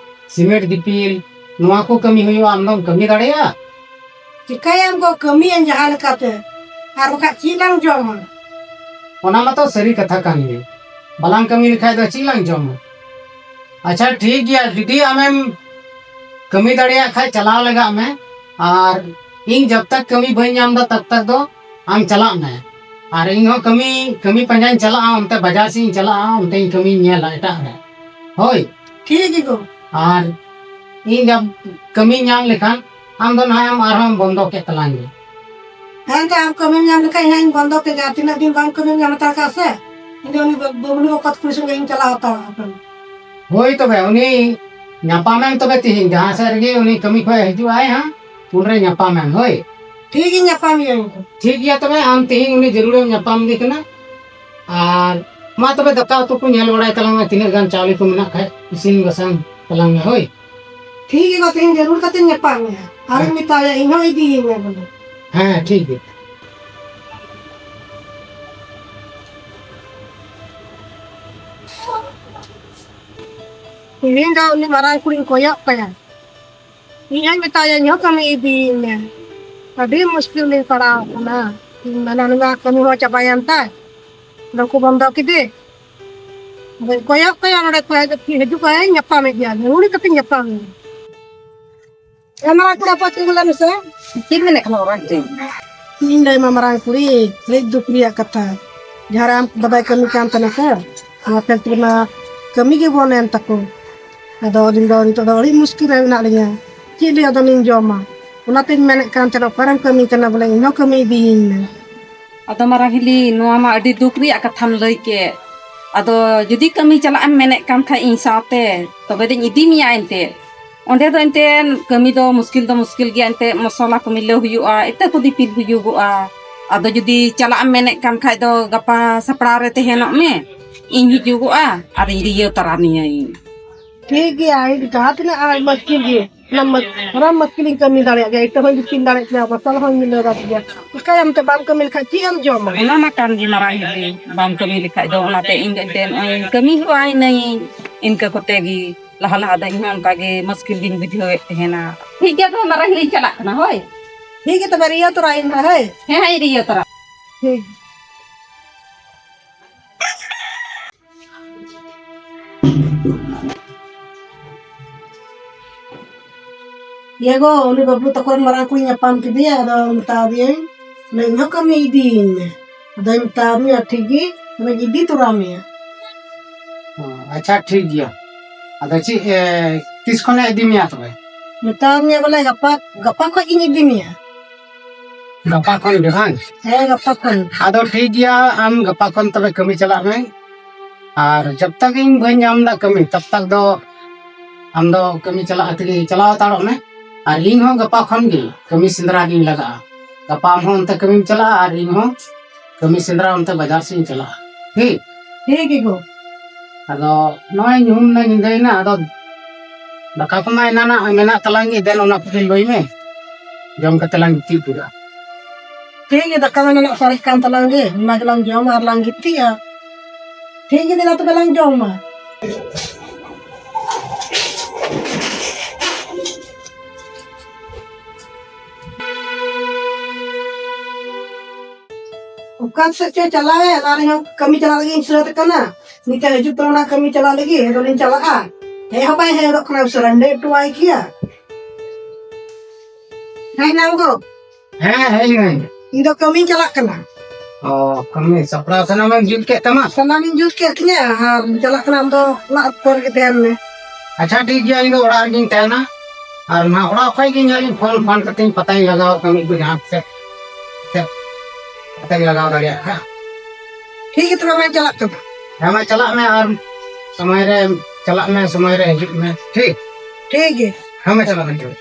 ᱥᱤᱢᱮᱱᱴ ᱫᱤᱯᱤᱞ, ᱱᱚᱣᱟ ᱠᱚ ᱠᱟᱹᱢᱤ ᱦᱩᱭᱩᱜᱼᱟ, ᱟᱢ ᱫᱚᱢ ᱠᱟᱹᱢᱤ ᱫᱟᱲᱮᱭᱟᱜᱼᱟ? ᱪᱤᱠᱟᱹᱭᱟᱢ ᱜᱚ, ᱠᱟᱹᱢᱤᱭᱟᱹᱧ ᱡᱟᱦᱟᱸ ᱞᱮᱠᱟᱛᱮ, ᱟᱨ ᱵᱟᱠᱷᱟᱡ ᱪᱮᱫ ᱞᱟᱝ ᱡᱚᱢᱟ? ᱚᱱᱟ ᱢᱟᱛᱚ ᱥᱟᱹᱨᱤ ᱠᱟᱛᱷᱟ ᱠᱟᱱ ᱜᱮ, ᱵᱟᱞᱟᱝ ᱠᱟᱹᱢᱤ ᱞᱮᱠᱷᱟᱡ ᱫᱚ ᱪᱮᱫ ᱞᱟᱝ ᱡᱚᱢᱟ? ᱟᱪᱪᱷᱟ, ᱴᱷᱤᱠ ᱜᱮᱭᱟ, ᱡᱩᱫᱤ ᱟᱢᱮᱢ ᱠᱟᱹᱢᱤ ᱫᱟᱲᱮᱭᱟᱜ ᱠᱷᱟᱡ ᱪᱟᱞᱟᱣ ᱞᱮᱜᱟᱜ ᱢᱮ, ᱟᱨ ᱤᱧ ᱡᱟᱵ ᱛᱟᱠ ᱠᱟᱹᱢᱤ ᱵᱟᱹᱧ ᱧᱟᱢ ᱮᱫᱟ ᱛᱟᱵ ᱛᱟᱠ ᱫᱚ ᱟᱢ ᱪᱟᱞᱟᱜ ᱢᱮ᱾ ᱟᱨ ᱤᱧ ᱦᱚᱸ ᱠᱟᱹᱢᱤ, ᱠᱟᱹᱢᱤ ᱯᱟᱸᱡᱟᱧ ᱪᱟᱞᱟᱜᱼᱟ, ᱚᱱᱛᱮ ᱵᱟᱡᱟᱨ ᱥᱮᱫ ᱤᱧ ᱪᱟᱞᱟᱜᱼᱟ, ᱚᱱᱛᱮ ᱤᱧ ᱠᱟᱹᱢᱤᱧ ᱧᱮᱞᱟ ᱮᱴᱟᱜ ᱨᱮ᱾ ᱦᱳᱭ᱾ ᱴᱷᱤᱠ ᱜᱮ ᱜᱚ᱾ ᱟᱨ ᱤᱧ ᱡᱟᱵ ᱠᱟᱹᱢᱤᱧ ᱧᱟᱢ ᱞᱮᱠᱷᱟᱱ ᱟᱢ ᱫᱚ ᱱᱟᱦᱟᱜ ᱮᱢ ᱟᱨᱦᱚᱸ ᱵᱚᱱᱫᱚ ᱠᱮᱫ ᱛᱟᱞᱟᱝ ᱜᱮ᱾ ᱦᱮᱸ, ᱛᱚ ᱟᱢ ᱠᱟᱹᱢᱤᱢ ᱧᱟᱢ ᱞᱮᱠᱷᱟᱱ ᱤᱧ ᱦᱚᱸᱧ ᱵᱚᱱᱫᱚ ᱠᱮᱫ ᱜᱮ᱾ ᱟᱨ ᱛᱤᱱᱟᱹᱜ ᱫᱤᱱ ᱵᱟᱢ ᱠᱟᱹᱢᱤᱢ ᱧᱟᱢ ᱦᱟᱛᱟᱲ ᱠᱟᱜᱼᱟ ᱥᱮ, ᱤᱧ ᱫᱚ ᱩᱱᱤ ᱵᱟᱹ-, ᱵᱟᱹᱵᱞᱩ ᱵᱚᱠᱚᱛ ᱠᱩᱲᱤ ᱥᱚᱸᱜᱮ ᱤᱧ ᱪᱟᱞᱟᱣ ᱦᱟᱛᱟᱲᱚᱜᱼᱟ ᱠᱟᱹᱢᱤ᱾ ᱦᱳᱭ, ᱛᱚᱵᱮ ᱩᱱᱤ ᱧᱟᱯᱟᱢᱮᱢ ᱛᱚᱵᱮ ᱛᱤᱦᱤᱧ, ᱡᱟᱦᱟᱸ ᱥᱮᱫ ᱨᱮᱜᱮ ᱩᱱᱤ ᱠᱟᱹᱢᱤ ᱠᱷᱚᱡ ᱦᱤᱡᱩᱜ ᱟᱭ ᱦᱟᱸᱜ, ᱩᱱᱨᱮ ᱧᱟᱯᱟᱢᱮᱢ, ᱦᱳᱭ? ᱴᱷᱤᱠ ᱜᱮ, ᱧᱟᱯᱟᱢ ᱤᱭᱟᱹᱧ᱾ ᱴᱷᱤᱠ ᱜᱮᱭᱟ, ᱛᱚᱵᱮ ᱟᱢ ᱛᱤᱦᱤᱧ ᱩᱱᱤ ᱡᱟᱹᱨᱩᱲᱮᱢ ᱧᱟᱯᱟᱢ ᱤᱫᱤ ᱠᱟᱱᱟ᱾ ᱟᱨ ᱢᱟ ᱛᱚᱵᱮ ᱫᱟᱠᱟ ᱩᱛᱩ ᱠᱚ ᱧᱮᱞ ᱵᱟᱲᱟᱭ ᱛᱟᱞᱟᱝ ᱢᱮ, ᱛᱤᱱᱟᱹᱜ ᱜᱟᱱ ᱪᱟᱣᱞᱮ ᱠᱚ ᱢᱮᱱᱟᱜ ᱠᱷᱟᱡ ᱤᱥᱤᱱ ᱵᱟᱥᱟᱝ ᱛᱟᱞᱟᱝ ᱢᱮ, ᱦᱳᱭ? ᱴᱷᱤᱠ ᱜᱮᱭᱟ, ᱛᱤᱦᱤᱧ ᱡᱟᱹᱨᱩᱲ ᱠᱟᱛᱮᱧ ᱧᱟᱯᱟᱢ ᱢᱮᱭᱟ᱾ ᱟᱨᱤᱧ ᱦᱮᱸ᱾ ᱢᱮᱛᱟᱭᱟ, ᱤᱧ ᱦᱚᱸ ᱤᱫᱤᱭᱤᱧ ᱢᱮ ᱵᱚᱞᱮ᱾ ᱦᱮᱸ, ᱴᱷᱤᱠ ᱜᱮᱭᱟ᱾ ᱛᱤᱦᱤᱧ ᱫᱚ ᱩᱱᱤ ᱢᱟᱨᱟᱝ ᱠᱩᱲᱤᱧ ᱠᱚᱭᱚᱜ ᱠᱟᱭᱟ᱾ ᱤᱧ ᱦᱚᱸᱧ ᱢᱮᱛᱟᱭᱟ, ᱤᱧ ᱦᱚᱸ ᱠᱟᱹᱢᱤ ᱤᱫᱤᱭᱤᱧ ᱢᱮ᱾ ᱟᱹᱰᱤ ᱢᱩᱥᱠᱤᱞ ᱨᱤᱧ ᱯᱟᱲᱟᱣ ᱟᱠᱟᱱᱟ᱾ ᱤᱧ ᱢᱮᱱᱟ, ᱱᱚᱣᱟ ᱠᱟᱹᱢᱤ ᱦᱚᱸ ᱪᱟᱵᱟᱭᱮᱱ ᱛᱟᱭ᱾ ᱵᱟᱠᱚ ᱵᱚᱱᱫᱚ ᱠᱮᱫᱮ᱾ ᱟᱫᱚᱧ ᱠᱚᱭᱚᱜ ᱠᱟᱭᱟ ᱱᱚᱰᱮ ᱠᱷᱚᱡ, ᱟᱫᱚ ᱦᱤᱡᱩᱜ ᱟᱭ, ᱧᱟᱯᱟᱢᱮᱫ ᱜᱮᱭᱟ, ᱱᱩᱭ ᱠᱟᱛᱮᱧ ᱧᱟᱯᱟᱢ ᱮᱱᱟ᱾ ᱮ ᱢᱟᱨᱟᱝ ᱠᱩᱲᱤ, ᱦᱟᱯᱳᱭ ᱛᱤᱸᱜᱩ ᱞᱮᱱ ᱢᱮᱥᱮ᱾ ᱪᱮᱫ ᱢᱮᱱᱮᱫ ᱠᱟᱱᱟ ᱢᱟᱨᱟᱝ ᱠᱩᱲᱤ? ᱤᱧ ᱞᱟᱹᱭ ᱢᱟ ᱢᱟᱨᱟᱝ ᱠᱩᱲᱤ, ᱟᱹᱰᱤ ᱫᱩᱠ ᱨᱮᱭᱟᱜ ᱠᱟᱛᱷᱟ᱾ ᱡᱟᱦᱟᱸ ᱨᱮ ᱟᱢ ᱵᱟᱵᱟᱭ ᱠᱟᱹᱢᱤ ᱠᱟᱱ ᱛᱟᱦᱮᱱᱟ ᱥᱮ, ᱚᱱᱟ ᱯᱷᱮᱠᱴᱨᱤ ᱢᱟ ᱠᱟᱹᱢᱤ ᱜᱮ ᱵᱚᱱᱫ ᱮᱱ ᱛᱟᱠᱚ᱾ ᱟᱫᱚ ᱟᱹᱞᱤᱧ ᱫᱚ ᱱᱤᱛᱚᱜ ᱫᱚ ᱟᱹᱰᱤ ᱢᱩᱥᱠᱤᱞ ᱨᱮ ᱢᱮᱱᱟᱜ ᱞᱤᱧᱟ᱾ ᱪᱮᱫ ᱞᱤᱧ ᱟᱫᱚ ᱞᱤᱧ ᱡᱚᱢᱟ? ᱚᱱᱟᱛᱤᱧ ᱢᱮᱱᱮᱫ ᱠᱟᱱ ᱛᱟᱦᱮᱱᱟ, ᱚᱠᱟᱨᱮᱢ ᱠᱟᱹᱢᱤ ᱠᱟᱱᱟ, ᱵᱚᱞᱮ ᱤᱧ ᱦᱚᱸ ᱠᱟᱹᱢᱤ ᱤᱫᱤᱭᱤᱧ ᱢᱮ᱾ ᱟᱫᱚ ᱢᱟᱨᱟᱝ ᱦᱤᱞᱤ, ᱱᱚᱣᱟ ᱢᱟ ᱟᱹᱰᱤ ᱫᱩᱠ ᱨᱮᱭᱟᱜ ᱠᱟᱛᱷᱟᱢ ᱞᱟᱹᱭ ᱠᱮᱫ᱾ ᱟᱫᱚ ᱡᱩᱫᱤ ᱠᱟᱹᱢᱤ ᱪᱟᱞᱟᱜ ᱮᱢ ᱢᱮᱱᱮᱫ ᱠᱟᱱ ᱠᱷᱟᱡ ᱤᱧ ᱥᱟᱶᱛᱮ, ᱛᱚᱵᱮ ᱫᱚᱧ ᱤᱫᱤ ᱢᱮᱭᱟ ᱮᱱᱛᱮᱫ᱾ ᱚᱸᱰᱮ ᱫᱚ ᱮᱱᱛᱮᱫ ᱠᱟᱹᱢᱤ ᱫᱚ ᱢᱩᱥᱠᱤᱞ ᱫᱚ ᱢᱩᱥᱠᱤᱞ ᱜᱮᱭᱟ, ᱮᱱᱛᱮᱫ ᱢᱚᱥᱞᱟ ᱠᱚ ᱢᱤᱞᱟᱹᱣ ᱦᱩᱭᱩᱜᱼᱟ, ᱮᱛᱮ ᱠᱚ ᱫᱤᱯᱤᱞ ᱦᱩᱭᱩᱜᱚᱜᱼᱟ᱾ ᱟᱫᱚ ᱡᱩᱫᱤ ᱪᱟᱞᱟᱜ ᱮᱢ ᱢᱮᱱᱮᱫ ᱠᱟᱱ ᱠᱷᱟᱡ ᱫᱚ ᱜᱟᱯᱟ ᱥᱟᱯᱲᱟᱣ ᱨᱮ ᱛᱟᱦᱮᱱᱚᱜ ᱢᱮ, ᱤᱧ ᱦᱤᱡᱩᱜᱚᱜᱼᱟ ᱟᱨᱤᱧ ᱨᱤᱭᱟᱹᱣ ᱛᱟᱨᱟ ᱢᱮᱭᱟᱹᱧ᱾ ᱴᱷᱤᱠ ᱜᱮᱭᱟ, ᱤᱧ ᱡᱟᱦᱟᱸ ᱛᱤᱱᱟᱹᱜ ᱟᱭ ᱢᱩᱥᱠᱤᱞ ᱜᱮ, ᱚᱱᱟ ᱢᱩᱥ-, ᱚᱱᱟ ᱢᱩᱥᱠᱤᱞ ᱤᱧ ᱠᱟᱹᱢᱤ ᱫᱟᱲᱮᱭᱟᱜ ᱜᱮᱭᱟ, ᱤᱴᱟᱹ ᱦᱚᱸᱧ ᱫᱤᱯᱤᱞ ᱫᱟᱲᱮᱭᱟᱜ ᱜᱮᱭᱟ, ᱢᱚᱥᱞᱟ ᱦᱚᱸᱧ ᱢᱤᱞᱟᱹᱣ ᱫᱟᱲᱮᱭᱟᱜ ᱜᱮᱭᱟ᱾ ᱪᱤᱠᱟᱹᱭᱟᱢ ᱮᱱᱛᱮ, ᱵᱟᱢ ᱠᱟᱹᱢᱤ ᱞᱮᱠᱷᱟᱡ ᱪᱮᱫ ᱮᱢ ᱡᱚᱢᱟ? ᱚᱱᱟ ᱢᱟ ᱠᱟᱱ ᱜᱮ ᱢᱟᱨᱟᱝ ᱦᱤᱞᱤ, ᱵᱟᱢ ᱠᱟᱹᱢᱤ ᱞᱮᱠᱷᱟᱡ ᱫᱚ᱾ ᱚᱱᱟᱛᱮ ᱤᱧ ᱫᱚ ᱮᱱᱛᱮ ᱱᱚᱜᱼᱚᱭ ᱠᱟᱹᱢᱤ ᱦᱚᱸ ᱟᱭ ᱱᱟᱹᱧ, ᱤᱱᱠᱟᱹ ᱠᱚᱛᱮ ᱜᱮ᱾ ᱞᱟᱦᱟ ᱞᱟᱦᱟ ᱫᱚ ᱤᱧ ᱦᱚᱸ ᱚᱱᱠᱟ ᱜᱮ ᱢᱩᱥᱠᱤᱞ ᱜᱤᱧ ᱵᱩᱡᱷᱟᱹᱣᱮᱫ ᱛᱟᱦᱮᱱᱟ᱾ ᱴᱷᱤᱠ ᱜᱮᱭᱟ, ᱛᱚᱵᱮ ᱢᱟᱨᱟᱝ ᱦᱤᱞᱤᱧ ᱪᱟᱞᱟᱜ ᱠᱟᱱᱟ᱾ ᱦᱳᱭ᱾ ᱴᱷᱤᱠ ᱜᱮᱭᱟ, ᱛᱚᱵᱮ ᱨᱤᱭᱟᱹᱣ ᱛᱚᱨᱟᱭᱤᱧ ᱦᱟᱸᱜ, ᱦᱳᱭ᱾ ᱦᱮᱸ, ᱦᱮᱸ, ᱤᱧ ᱨᱤᱭᱟᱹᱣ ᱛᱚᱨᱟ᱾ ᱴᱷᱤᱠ᱾ ᱤᱭᱟᱹ ᱜᱚ, ᱩᱱᱤ ᱵᱟᱹᱵᱞᱩ ᱛᱟᱠᱚ ᱨᱮᱱ ᱢᱟᱨᱟᱝ ᱠᱩᱲᱤ ᱧᱟᱯᱟᱢ ᱠᱮᱫᱮᱭᱟ, ᱟᱫᱚ ᱢᱮᱛᱟ ᱫᱤᱭᱟᱹᱧ, ᱞᱟᱹᱭ, "ᱤᱧ ᱦᱚᱸ ᱠᱟᱹᱢᱤ ᱤᱫᱤᱭᱤᱧ ᱢᱮ᱾" ᱟᱫᱚᱧ ᱢᱮᱛᱟ ᱫᱮᱭᱟ, "ᱴᱷᱤᱠ ᱜᱮ, ᱛᱚᱵᱮᱧ ᱤᱫᱤ ᱛᱚᱨᱟ ᱢᱮᱭᱟ᱾" ᱚ, ᱟᱪᱪᱷᱟ, ᱴᱷᱤᱠ ᱜᱮᱭᱟ᱾ ᱟᱫᱚ ᱪᱮᱫ, ᱮ, ᱛᱤᱥ ᱠᱷᱚᱱᱮ ᱤᱫᱤ ᱢᱮᱭᱟ ᱛᱚᱵᱮ? ᱢᱮᱛᱟ ᱫᱤᱭᱟᱹᱧ ᱵᱚᱞᱮ, ᱜᱟᱯᱟ, ᱜᱟᱯᱟ ᱠᱷᱚᱡ ᱜᱤᱧ ᱤᱫᱤ ᱢᱮᱭᱟ᱾ ᱜᱟᱯᱟ ᱠᱷᱚᱱ ᱜᱮ ᱵᱟᱝ? ᱦᱮᱸ, ᱜᱟᱯᱟ ᱠᱷᱚᱱ᱾ ᱟᱫᱚ ᱴᱷᱤᱠ ᱜᱮᱭᱟ, ᱟᱢ ᱜᱟᱯᱟ ᱠᱷᱚᱱ ᱛᱚᱵᱮ ᱠᱟᱹᱢᱤ ᱪᱟᱞᱟᱜ ᱢᱮ᱾ ᱟᱨ ᱡᱚᱵ ᱛᱟᱠ ᱤᱧ ᱵᱟᱹᱧ ᱧᱟᱢ ᱮᱫᱟ ᱠᱟᱹᱢᱤ, ᱛᱚᱵ ᱛᱟᱠ ᱫᱚ ᱟᱢ ᱫᱚ ᱠᱟᱹᱢᱤ ᱪᱟᱞᱟᱜ ᱛᱮᱜᱮ ᱪᱟᱞᱟᱣ ᱦᱟᱛᱟᱲᱚᱜ ᱢᱮ᱾ ᱟᱨ ᱤᱧ ᱦᱚᱸ ᱜᱟᱯᱟ ᱠᱷᱚᱱ ᱜᱮ ᱠᱟᱹᱢᱤ ᱥᱮᱸᱫᱽᱨᱟ ᱜᱤᱧ ᱞᱟᱜᱟᱜᱼᱟ᱾ ᱜᱟᱯᱟ ᱟᱢ ᱦᱚᱸ ᱚᱱᱛᱮ ᱠᱟᱹᱢᱤᱢ ᱪᱟᱞᱟᱜᱼᱟ ᱟᱨ ᱤᱧ ᱦᱚᱸ ᱠᱟᱹᱢᱤ ᱥᱮᱸᱫᱽᱨᱟ ᱚᱱᱛᱮ ᱵᱟᱡᱟᱨ ᱥᱮᱫ ᱤᱧ ᱪᱟᱞᱟᱜᱼᱟ᱾ ᱴᱷᱤᱠ? ᱴᱷᱤᱠ ᱜᱮ ᱜᱳ᱾ ᱟᱫᱚ ᱱᱚᱜᱼᱚᱭ ᱧᱩᱦᱩᱢ ᱮᱱᱟ, ᱧᱤᱫᱟᱹᱭᱮᱱᱟ, ᱟᱫᱚ ᱫᱟᱠᱟ ᱠᱚᱢᱟ ᱮᱱᱟᱱᱟᱜ ᱢᱮᱱᱟᱜ ᱛᱟᱞᱟᱝ ᱜᱮ, ᱫᱮᱱ ᱚᱱᱟ ᱠᱚᱜᱮ ᱞᱟᱹᱭ ᱢᱮ, ᱡᱚᱢ ᱠᱟᱛᱮ ᱞᱟᱝ ᱜᱤᱛᱤᱡ ᱩᱛᱟᱹᱨᱚᱜᱼᱟ᱾ ᱴᱷᱤᱠ ᱜᱮ, ᱫᱟᱠᱟ ᱢᱟ ᱮᱱᱟᱱᱟᱜ ᱥᱟᱨᱮᱡ ᱠᱟᱱ ᱛᱟᱞᱟᱝ ᱜᱮ, ᱚᱱᱟ ᱜᱮᱞᱟᱝ ᱡᱚᱢᱟ ᱟᱨ ᱞᱟᱝ ᱜᱤᱛᱤᱡᱼᱟ᱾ ᱴᱷᱤᱠ ᱜᱮ, ᱫᱮᱞᱟ ᱛᱚᱵᱮ ᱞᱟᱝ ᱡᱚᱢᱟ᱾ ᱚᱠᱟ ᱥᱮᱫ ᱪᱚᱭ ᱪᱟᱞᱟᱣᱮᱱ, ᱟᱨ ᱤᱧᱦᱚᱸ ᱠᱟᱹᱢᱤ ᱪᱟᱞᱟᱜ ᱞᱟᱹᱜᱤᱫ ᱤᱧ ᱥᱟᱹᱛ ᱟᱠᱟᱱᱟ᱾ ᱱᱤᱛᱚᱜ ᱦᱤᱡᱩᱜ ᱛᱟᱵᱚᱱᱟ ᱠᱟᱹᱢᱤ ᱪᱟᱞᱟᱜ ᱞᱟᱹᱜᱤᱫ, ᱟᱫᱚᱞᱤᱧ ᱪᱟᱞᱟᱜᱼᱟ᱾ ᱦᱮᱡ ᱦᱚᱸ ᱵᱟᱭ ᱦᱮᱡ ᱦᱚᱫᱚᱜ ᱠᱟᱱᱟ ᱩᱥᱟᱹᱨᱟ, ᱞᱮᱴ ᱦᱚᱴᱚᱣᱟᱭ ᱠᱮᱭᱟ᱾ ᱦᱮᱡ ᱮᱱᱟᱢ ᱜᱚ? ᱦᱮᱸ, ᱦᱮᱡ ᱮᱱᱟᱹᱧ᱾ ᱤᱧ ᱫᱚ ᱠᱟᱹᱢᱤᱧ ᱪᱟᱞᱟᱜ ᱠᱟᱱᱟ᱾ ᱚ, ᱠᱟᱹᱢᱤ ᱥᱟᱯᱲᱟᱣ ᱥᱟᱱᱟᱢᱮᱢ ᱡᱩᱛ ᱠᱮᱫ ᱛᱟᱢᱟ? ᱥᱟᱱᱟᱢᱤᱧ ᱡᱩᱛ ᱠᱮᱫ ᱛᱤᱧᱟᱹ, ᱟᱨ ᱪᱟᱞᱟᱜ ᱠᱟᱱᱟ, ᱟᱢ ᱫᱚ ᱚᱲᱟᱜ ᱠᱚᱨᱮ ᱜᱮ ᱛᱟᱦᱮᱱ ᱢᱮ᱾ ᱟᱪᱪᱷᱟ, ᱴᱷᱤᱠ ᱜᱮᱭᱟ, ᱤᱧ ᱫᱚ ᱚᱲᱟᱜ ᱨᱮᱜᱤᱧ ᱛᱟᱦᱮᱱᱟ᱾ ᱟᱨ ᱱᱟᱦᱟᱜ ᱚᱲᱟᱜ ᱠᱷᱚᱡ ᱜᱮ ᱤᱧ ᱦᱟᱸᱜ ᱤᱧ ᱯᱷᱳᱱ ᱯᱷᱟᱱ ᱠᱟᱛᱮᱧ ᱯᱟᱛᱟᱧ ᱞᱟᱜᱟᱣ ᱠᱟᱹᱢᱤ ᱠᱚ ᱡᱟᱦᱟᱸ ᱥᱮᱫ, ᱥᱮᱫ ᱯᱟᱛᱟᱧ ᱞᱟᱜᱟᱣ ᱫᱟᱲᱮᱭᱟᱜ ᱠᱷᱟᱱ᱾ ᱴᱷᱤᱠ ᱜᱮᱭᱟ, ᱛᱚᱵᱮ ᱢᱟ ᱪᱟᱞᱟᱜ ᱠᱟᱱᱟ᱾ ᱦᱮᱸ, ᱢᱟ ᱪᱟᱞᱟᱜ ᱢᱮ, ᱟᱨ ᱥᱚᱢᱚᱭ ᱨᱮ ᱪᱟᱞᱟᱜ ᱢᱮ, ᱥᱚᱢᱚᱭ ᱨᱮ ᱦᱤᱡᱩᱜ ᱢᱮ᱾ ᱴᱷᱤᱠ? ᱴᱷᱤᱠ ᱜᱮ᱾ ᱦᱮᱸ, ᱢᱟ ᱪᱟᱞᱟᱜ ᱢᱮ ᱛᱚᱵᱮ᱾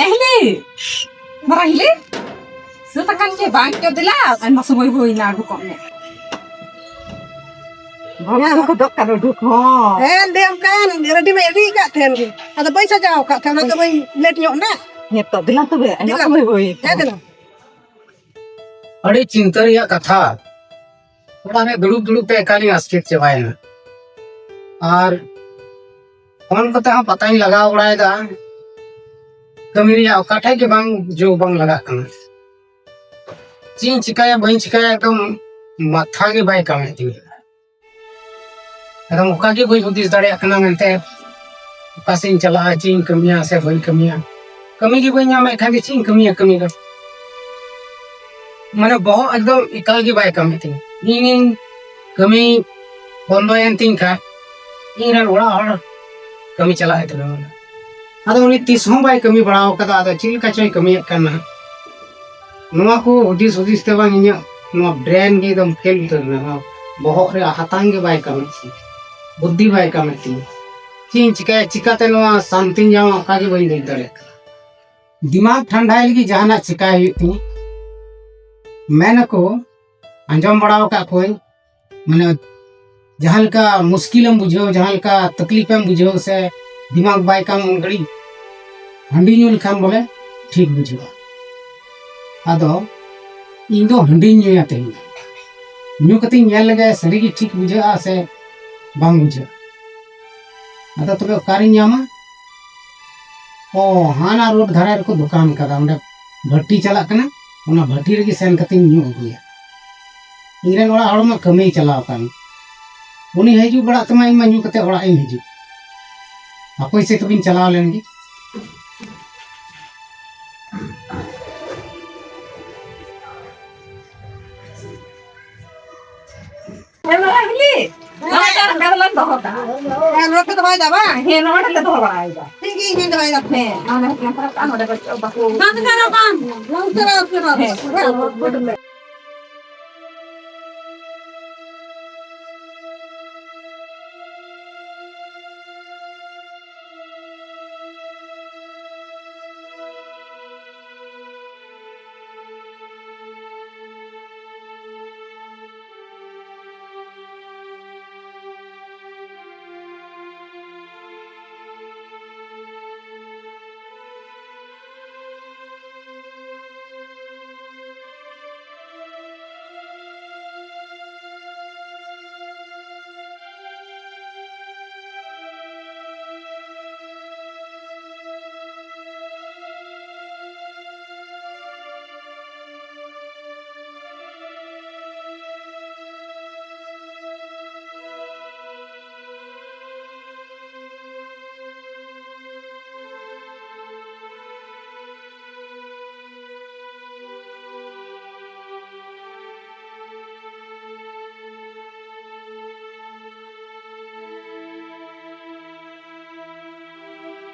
ᱮᱦᱞᱤ, ᱢᱟᱨᱟᱝ ᱦᱤᱞᱤ, ᱥᱟᱹᱛ ᱟᱠᱟᱱ ᱪᱮ ᱵᱟᱝ ᱪᱚ? ᱫᱮᱞᱟ, ᱟᱭᱢᱟ ᱥᱚᱢᱚᱭ ᱦᱩᱭᱱᱟ, ᱩᱰᱩᱠᱚᱜ ᱢᱮ᱾ ᱵᱟᱝᱟ, ᱩᱰᱩᱠ ᱫᱚ ᱠᱟᱱ ᱩᱰᱩᱠ ᱦᱚᱸ᱾ ᱦᱮᱸ, ᱞᱟᱹᱭᱟᱢ ᱠᱟᱱ, ᱨᱮᱰᱤ ᱢᱟ ᱨᱮᱰᱤ ᱟᱠᱟᱫ ᱛᱟᱦᱮᱱ ᱜᱮ᱾ ᱟᱫᱚ ᱵᱟᱹᱧ ᱥᱟᱡᱟᱣ ᱟᱠᱟᱫ ᱛᱟᱦᱮᱱ, ᱚᱱᱟᱛᱮ ᱵᱟᱹᱧ ᱞᱮᱴ ᱧᱚᱜ ᱮᱱᱟ᱾ ᱦᱮᱸ ᱛᱚ, ᱫᱮᱞᱟ ᱛᱚᱵᱮ, ᱟᱭᱢᱟ ᱫᱮᱞᱟ᱾ ᱥᱚᱢᱚᱭ ᱦᱩᱭ ᱦᱮᱸ, ᱫᱮᱞᱟ᱾ ᱟᱹᱰᱤ ᱪᱤᱱᱛᱟᱹ ᱨᱮᱭᱟᱜ ᱠᱟᱛᱷᱟ᱾ ᱚᱲᱟᱜ ᱨᱮ ᱫᱩᱲᱩᱵ ᱫᱩᱲᱩᱵ ᱛᱮ ᱮᱠᱟᱞᱤᱧ ᱟᱥᱠᱮᱛ ᱪᱟᱵᱟᱭᱮᱱᱟ᱾ ᱟᱨ ᱯᱷᱳᱱ ᱠᱚᱛᱮ ᱦᱚᱸ ᱯᱟᱛᱟᱧ ᱞᱟᱜᱟᱣ ᱵᱟᱲᱟᱭᱮᱫᱟ, ᱠᱟᱹᱢᱤ ᱨᱮᱭᱟᱜ ᱚᱠᱟ ᱴᱷᱮᱡ ᱜᱮ ᱵᱟᱝ ᱡᱳ ᱵᱟᱝ ᱞᱟᱜᱟᱜ ᱠᱟᱱᱟ᱾ ᱪᱮᱫ ᱤᱧ ᱪᱤᱠᱟᱹᱭᱟ ᱵᱟᱹᱧ ᱪᱤᱠᱟᱹᱭᱟ, ᱮᱠᱫᱚᱢ ᱢᱟᱛᱷᱟ ᱜᱮ ᱵᱟᱭ ᱠᱟᱹᱢᱤᱭᱮᱫ ᱛᱤᱧᱟᱹ᱾ ᱮᱠᱫᱚᱢ ᱚᱠᱟ ᱜᱮ ᱵᱟᱹᱧ ᱦᱩᱫᱤᱥ ᱫᱟᱲᱮᱭᱟᱜ ᱠᱟᱱᱟ ᱢᱮᱱᱛᱮ, ᱚᱠᱟ ᱥᱮᱫ ᱤᱧ ᱪᱟᱞᱟᱜᱼᱟ, ᱪᱮᱫ ᱤᱧ ᱠᱟᱹᱢᱤᱭᱟ ᱥᱮ ᱵᱟᱹᱧ ᱠᱟᱹᱢᱤᱭᱟ᱾ ᱠᱟᱹᱢᱤ ᱜᱮ ᱵᱟᱹᱧ ᱧᱟᱢᱮᱫ ᱠᱷᱟᱱ ᱫᱚ ᱪᱮᱫ ᱤᱧ ᱠᱟᱹᱢᱤᱭᱟ? ᱠᱟᱹᱢᱤ ᱫᱚ ᱢᱟᱱᱮ ᱵᱚᱦᱚᱜ ᱮᱠᱫᱚᱢ ᱮᱠᱟᱞ ᱜᱮ ᱵᱟᱭ ᱠᱟᱹᱢᱤᱭᱮᱫ ᱛᱤᱧᱟᱹ᱾ ᱤᱧᱤᱧ ᱠᱟᱹᱢᱤ ᱵᱚᱱᱫᱚᱭᱮᱱ ᱛᱤᱧ ᱠᱷᱟᱱ ᱤᱧ ᱨᱮᱱ ᱚᱲᱟᱜ ᱦᱚᱲ ᱠᱟᱹᱢᱤ ᱪᱟᱞᱟᱜ ᱦᱩᱭᱩᱜ ᱛᱟᱠᱚᱣᱟ᱾ ᱟᱫᱚ ᱩᱱᱤ ᱛᱤᱥ ᱦᱚᱸ ᱵᱟᱭ ᱠᱟᱹᱢᱤ ᱵᱟᱲᱟ ᱟᱠᱟᱫᱟ, ᱟᱫᱚ ᱪᱮᱫ ᱞᱮᱠᱟ ᱪᱚᱭ ᱠᱟᱹᱢᱤᱭᱮᱫ ᱠᱟᱱᱟ᱾ ᱱᱚᱣᱟ ᱠᱚ ᱦᱩᱫᱤᱥ ᱦᱩᱫᱤᱥ ᱛᱮ ᱵᱟᱝ ᱤᱧᱟᱹᱜ ᱱᱚᱣᱟ ᱵᱨᱮᱱ ᱜᱮ ᱮᱠᱫᱚᱢ ᱯᱷᱮᱞ ᱩᱛᱟᱹᱨ ᱮᱱᱟ᱾ ᱱᱚᱣᱟ ᱵᱚᱦᱚᱜ ᱨᱮ ᱦᱟᱛᱟᱝ ᱜᱮ ᱵᱟᱭ ᱠᱟᱹᱢᱤ ᱛᱤᱧᱟᱹ, ᱵᱩᱫᱽᱫᱷᱤ ᱵᱟᱭ ᱠᱟᱹᱢᱤ ᱛᱤᱧᱟᱹ᱾ ᱪᱮᱫ ᱤᱧ ᱪᱤᱠᱟᱹᱭᱟ, ᱪᱤᱠᱟᱹᱛᱮ ᱱᱚᱣᱟ ᱥᱟᱱᱛᱤᱧ ᱧᱟᱢᱟ, ᱚᱱᱠᱟ ᱜᱮ ᱵᱟᱹᱧ ᱵᱩᱡᱽ ᱫᱟᱲᱮᱭᱟᱜ ᱠᱟᱱᱟ᱾ ᱫᱤᱢᱟᱜᱽ ᱴᱷᱟᱱᱰᱟᱭ ᱞᱟᱹᱜᱤᱫ ᱡᱟᱦᱟᱱᱟᱜ ᱪᱤᱠᱟᱹᱭ ᱦᱩᱭᱩᱜ ᱛᱤᱧᱟᱹ᱾ ᱢᱮᱱ ᱟᱠᱚ, ᱟᱸᱡᱚᱢ ᱵᱟᱲᱟ ᱟᱠᱟᱫ ᱠᱚᱣᱟᱹᱧ, ᱢᱟᱱᱮ ᱡᱟᱦᱟᱸ ᱞᱮᱠᱟ ᱢᱩᱥᱠᱤᱞᱮᱢ ᱵᱩᱡᱷᱟᱹᱣ, ᱡᱟᱦᱟᱸ ᱞᱮᱠᱟ ᱛᱟᱠᱞᱤᱯᱮᱢ ᱵᱩᱡᱷᱟᱹᱣ ᱥᱮ ᱫᱤᱢᱟᱜᱽ ᱵᱟᱭ ᱠᱟᱹᱢᱤ, ᱩᱱ ᱜᱷᱟᱹᱲᱤᱡ ᱦᱟᱺᱰᱤ ᱧᱩ ᱞᱮᱠᱷᱟᱱ ᱵᱚᱞᱮ ᱴᱷᱤᱠ ᱵᱩᱡᱷᱟᱹᱜᱼᱟ᱾ ᱟᱫᱚ ᱤᱧ ᱫᱚ ᱦᱟᱺᱰᱤᱧ ᱧᱩᱭᱟ ᱛᱮᱦᱮᱧ᱾ ᱧᱩ ᱠᱟᱛᱮᱧ ᱧᱮᱞ ᱞᱮᱜᱮ ᱥᱟᱹᱨᱤᱜᱮ ᱴᱷᱤᱠ ᱵᱩᱡᱷᱟᱹᱜᱼᱟ ᱥᱮ ᱵᱟᱝ ᱵᱩᱡᱷᱟᱹᱜᱼᱟ᱾ ᱟᱫᱚ ᱛᱚᱵᱮ ᱚᱠᱟᱨᱤᱧ ᱧᱟᱢᱟ? ᱚ, ᱦᱟᱱᱟ ᱨᱳᱰ ᱫᱷᱟᱨᱮ ᱨᱮᱠᱚ ᱫᱚᱠᱟᱱ ᱠᱟᱫᱟ, ᱚᱸᱰᱮ ᱵᱷᱟᱹᱴᱤ ᱪᱟᱞᱟᱜ ᱠᱟᱱᱟ, ᱚᱱᱟ ᱵᱷᱟᱹᱴᱤ ᱨᱮᱜᱮ ᱥᱮᱱ ᱠᱟᱛᱮᱧ ᱧᱩ ᱟᱹᱜᱩᱭᱟ᱾ ᱤᱧ ᱨᱮᱱ ᱚᱲᱟᱜ ᱦᱚᱲ ᱢᱟ ᱠᱟᱹᱢᱤᱭ ᱪᱟᱞᱟᱣ ᱟᱠᱟᱱ, ᱩᱱᱤ ᱦᱤᱡᱩᱜ ᱵᱟᱲᱟᱜ ᱛᱮᱢᱟ ᱤᱧ ᱢᱟ ᱧᱩ ᱠᱟᱛᱮ ᱚᱲᱟᱜ ᱤᱧ ᱦᱤᱡᱩᱜ᱾ ᱦᱟᱯᱳᱭ ᱥᱮ ᱛᱚᱵᱮᱧ ᱪᱟᱞᱟᱣ ᱞᱮᱱ ᱜᱮ᱾ ᱦᱮᱸ, ᱱᱚᱣᱟ ᱜᱮ᱾ ᱱᱚᱣᱟ ᱜᱮ ᱟᱨ ᱚᱸᱰᱮ ᱫᱚᱞᱟᱝ ᱫᱚᱦᱚ ᱠᱟᱜᱼᱟ᱾ ᱦᱮᱸ, ᱱᱚᱰᱮ ᱫᱚ ᱵᱟᱭ ᱫᱟᱵᱟ? ᱦᱮᱸ, ᱱᱚᱰᱮ ᱞᱮ ᱫᱚᱦᱚ ᱵᱟᱲᱟᱭᱮᱫᱟ᱾ ᱴᱷᱤᱠ ᱜᱮ, ᱤᱧ ᱦᱚᱧ ᱫᱚᱦᱚᱭᱮᱫᱟ᱾ ᱦᱮᱸ, ᱱᱚᱰᱮ ᱦᱚᱸ ᱵᱟᱠᱚ ᱵᱟᱝ ᱫᱚ ᱵᱟᱝ, ᱵᱟᱝ ᱩᱛᱟᱹᱨᱟ, ᱩᱛᱟᱹᱨᱟ᱾ ᱦᱮᱸ᱾